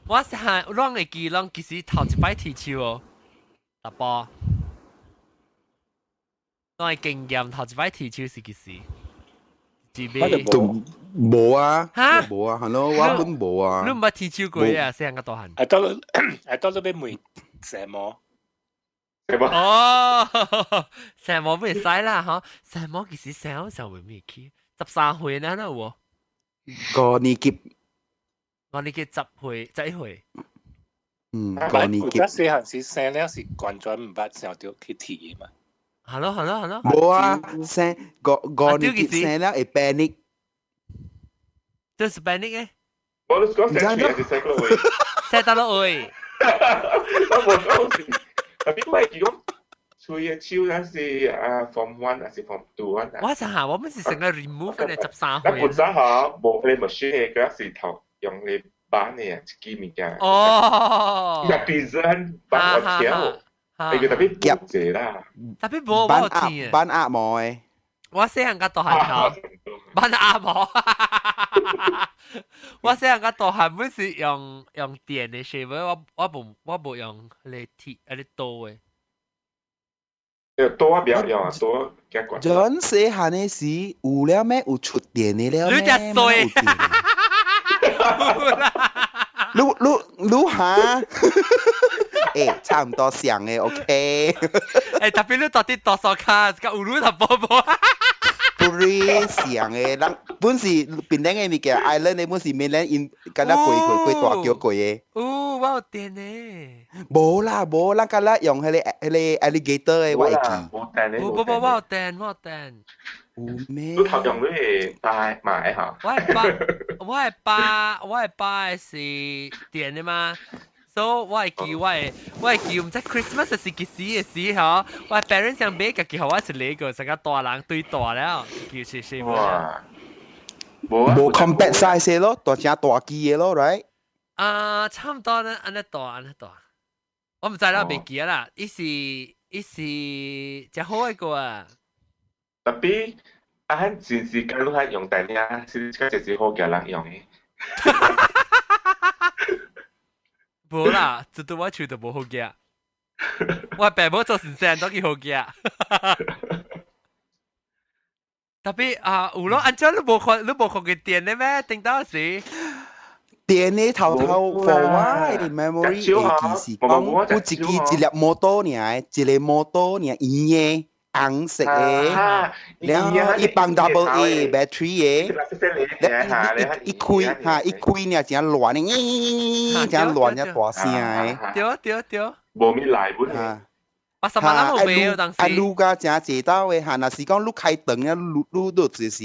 我細漢攏會記，攏其實頭一擺剃鬚哦，淡薄。攏會經驗頭一擺剃鬚是幾時？都無啊，無啊，係咯，我本無啊。你毋捌剃鬚過啊？細漢甲大漢。啊，到咗啊，到咗欲問什麼？哦，成毛袂使啦，吼！成毛其實成上會未去，13歲呢，那有無？五年級，五年級10歲，11歲。嗯，五年級。我細漢時生了是完全毋捌想著去剃的嘛。係咯係咯係咯。無啊，生五年級生了會 panic。這是 panic 嘅？我都講生出來是生個位，生得落位。我無講。特別我會記講，吹嘅手咱是啊 form one 還是 form two 啊？我想下，我們是成個 remove 嘅13歲。咱本身嗬，無迄個 machine 嘅，佢是頭用嚟板嘅一支物件。哦。伊個 design 板我跳，伊個特別夾濟啦。特別無我聽。板鴨毛嘅。我細漢甲大漢頭，板鴨毛。我細漢甲大漢本是用電的 shaver，我無用嚟鐵啊咧刀的。刀我不要用啊，刀驚管。陣細漢的時有了咩？有出電的了咩？你隻衰！你哈？欸，差唔多上的 OK。欸，特別你到底多少卡？個有你頭波波。不 Ferry 上嘅，人本是檳城嘅物件，island 嘅本是 mainland in 敢若過過過大橋過嘅。哦，我有電呢。無啦無，咱敢若用彼個 alligator 嘅，我會記。無電咧。無無無，我有電，我有電。有咩？你頭用你會帶買嚇？我的爸是電的嘛。所以我會記我會記，毋知 Christmas 是幾時的時吼，我 parents 想買家己予我一個，成個大人對大了，記是是。哇！無 compact size 咯，大隻大支的咯，right？啊，差唔多呢，按呢大，按呢大。我毋知啦，袂記啦，伊是誠好一個啊。 Tapi 啊，前時間都係用電啊，是個就是好嘅人用的。無啦，這對我手都無好夾。我爸母做先生都去好夾。Tapi 啊，有咯，按照你無看，你無看過電的咩？頂到時。電的頭頭 for 我的 memory 會記是講，有一支一粒摩托爾，一個摩托爾圓的。紅色的，然後伊放 double A battery 的，一開哈一開呢，真亂的，真亂真大聲的。對對對。無咪來本啊。八十萬都冇買當時。啊，擼甲真濟兜的哈，若是講你開長了，擼擼到就是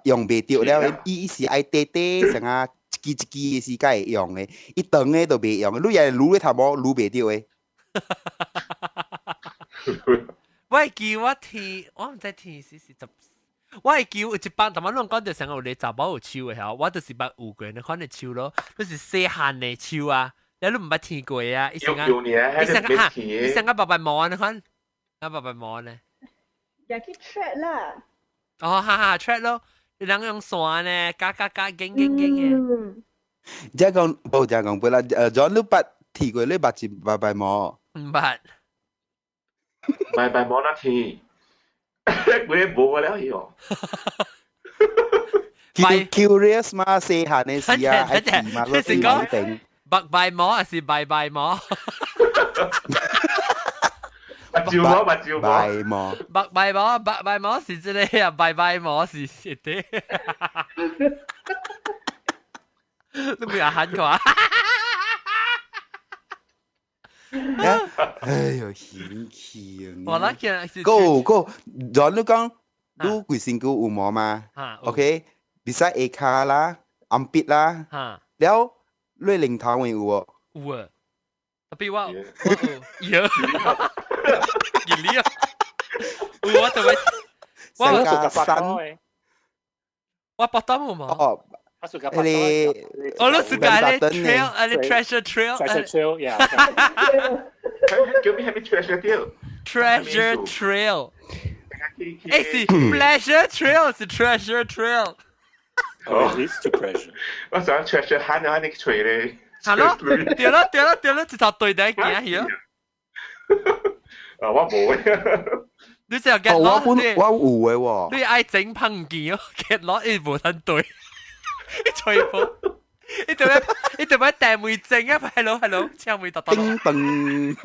用袂著了，伊是愛短短成啊一支一支的時間會用的，伊長的就袂用，你也擼咧頭毛擼袂著的。我會記我聽，我毋知聽是十，我會記有一班，逐擺攏講著成個有個查某有樹的吼，我就是捌有過那款的樹咯，就是細漢的樹啊，你都毋捌聽過啊，伊成個，伊成個哈，伊成個白白毛那款，啊白白毛呢？也去 track 啦。哦，哈哈，track 咯，你人用線呢，加加加，緊緊緊的。這講無這講不啦，John 你捌聽過你捌一白白毛？毋捌。白白毛那天，佢無了喲。 Curious 嘛，細漢的時啊，愛記嘛，你是講白白毛還是白白毛？白照毛，白照毛，白毛，白白毛，白白毛是這個啊，白白毛是是的。你唔要喊佢？哎呦，嫌棄啊！我那見go go，然後你講你規身軀有毛嘛？OK，比賽下骹啦、暗筆啦，了你領頭有無？有啊，特別我有，有，有我特別，我我拔刀有毛。哦。你我都是講咧 trail，啊你 treasure trail， treasure trail，yeah。叫咩係咩 treasure trail？treasure trail。誒是 pleasure trail 是 treasure trail。哦，it's to pleasure。我想 treasure hunt 啊，你吹咧。係咯，對咯對咯對咯，一頭對底行去咯。啊，我冇。你就 get 我本我有嘅喎。你愛整碰見哦，get 攞伊無通對。你吹波，你做咩？你做咩掟梅精啊？係咯係咯，青梅特特。叮咚。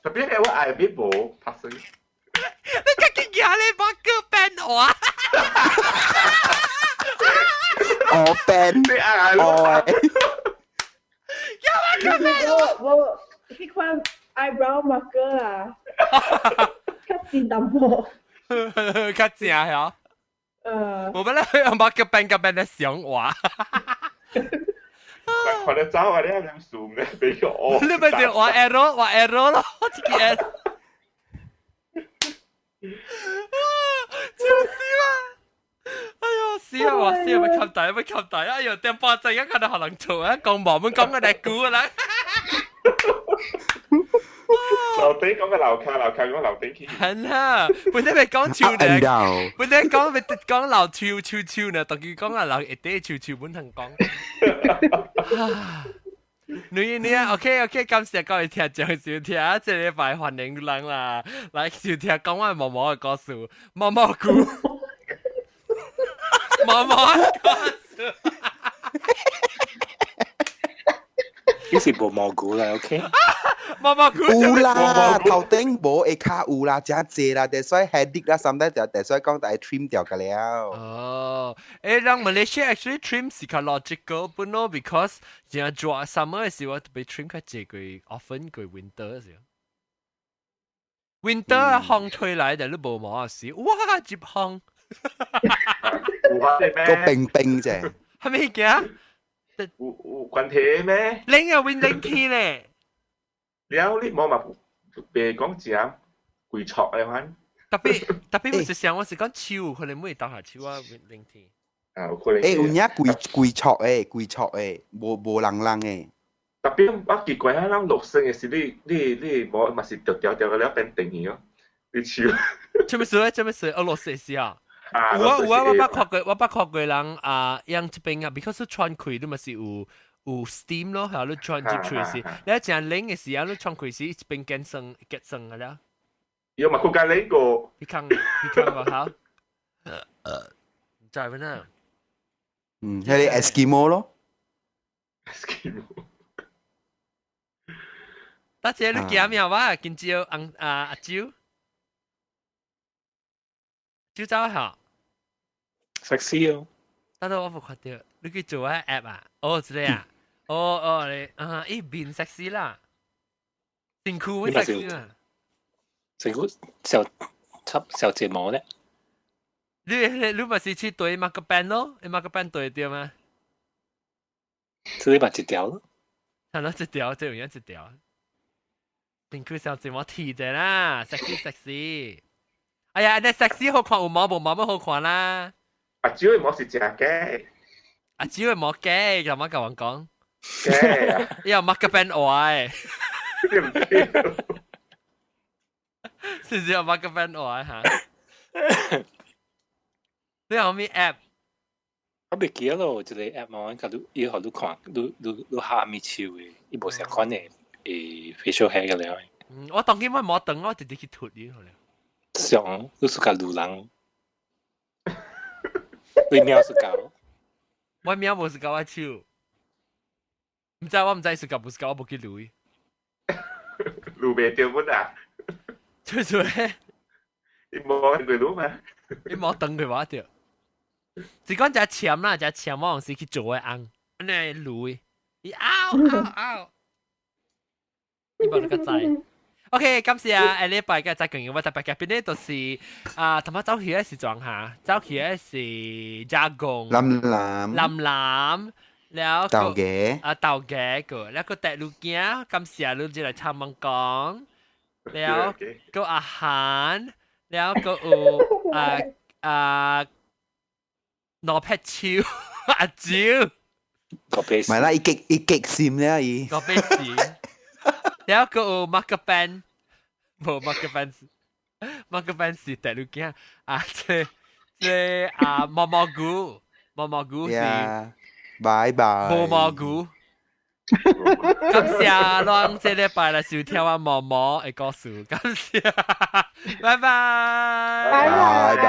特別係我愛別無拍水。你家己行咧，把個變我。我變。你愛我。我我彼款 eyebrow marker 啊，較真淡薄。較正嚇。我本來用把個變個變的想話。看得走啊！你係咁數咩？俾我。你咪就話 error，話 error 咯，我自己 error。笑死啦！哎呦，死啊！我死啊！咪冚大，咪冚大！哎呦，點八仔一看到可能做啊，講無們講個嚟估啦。樓頂講個樓卡，樓卡講樓頂去。係啦，本來咪講笑呢，本來講咪講樓笑笑笑呢，特別講啊樓一啲笑笑本通講。女女啊，OK OK，感謝各位聽眾收聽，這禮拜歡迎人啦，來收聽講我毛毛的故事，毛毛菇，毛毛的故事。呢是無蘑菇啦，OK？毛毛菇。有啦，頭頂無會較有啦，真濟啦，that's why headache 啦，sometimes 就 that's why 講愛 trim 掉個了。哦，人 Malaysia actually trim 是較 logical，不喏，because 真熱 summer 的時候特別 trim 較濟過 often 過 winter 時候。winter 風吹來就你無毛啊時，哇，接風。個冰冰啫。係咪嘅？有關係咩？冷啊，溫冷天咧。了你冇嘛？別講正規錯的款。特別特別，唔是想我是講手，可能會當下手啊，冷天。啊，有可能。有影規規錯的，規錯的，無無人人的。特別我奇怪啊，咱落霜的時，你無嘛是條條條個了變定去哦，你手。做咩事咧？做咩事？我落雪時啊。有啊有啊，我捌看過，我捌看過人啊，用這邊啊，because 穿開你嘛是有 steam 咯，係你穿入去時，你真冷嘅時候，你穿開時一邊結霜結霜嘅了。有嘛？佢加冷過。你看你看過好？唔知咩呢？嗯，係你 Eskimo 咯。 Eskimo。大姐，你驚咩哇？今朝阿阿蕉，蕉走下。 sexy 哦。等等我冇看到，你去做下 app 啊？哦，這個啊。哦哦，你啊，伊變 sexy 啦，身軀會 sexy 啦。身軀小插小睫毛咧。你咪是去對馬個班咯？你馬個班對對嗎？這裡嘛一條咯。係咯，一條，這樣一條。身軀小睫毛貼者啦，sexy sexy。哎呀，你 sexy 好看有毛無毛乜好看啦？阿蕉的毛是真假？阿蕉的毛假，就乜甲我講？假，伊有馬個班愛。是唔是有馬個班愛嚇？你有咩 app？我袂記得咯，一個 app 我甲你伊予你看，你下面手的，伊無相款的facial hair 個了。嗯，我當今我冇等，我直接去脫伊好了。上，你是甲路人，你貓是狗？我貓無是狗我手，毋知我毋知是狗無是狗，我無去留意。留袂著本啊？做做咧？你無過路嘛？你冇等佢話著。是講只簽啦，只簽我有時去做個翁，按呢留伊拗拗拗，你無你個知。OK，感謝啊！下禮拜嘅再見，我特別嘅邊呢就是啊，頭先走去嘅是撞下，走去嘅是加工，林林林林，了豆嘅啊豆嘅個，了個第六件，感謝你進來參問講，了個阿韓，了個有啊啊攞撇超阿蕉，個鼻唔係啦，伊極伊極閃咧伊，個鼻屎，了個有馬克班。無馬克班是，馬克班是第六件啊！這這啊毛毛菇，毛毛菇是，拜拜。毛毛菇。感謝咱這禮拜來收聽我毛毛的故事，感謝，拜拜，拜拜。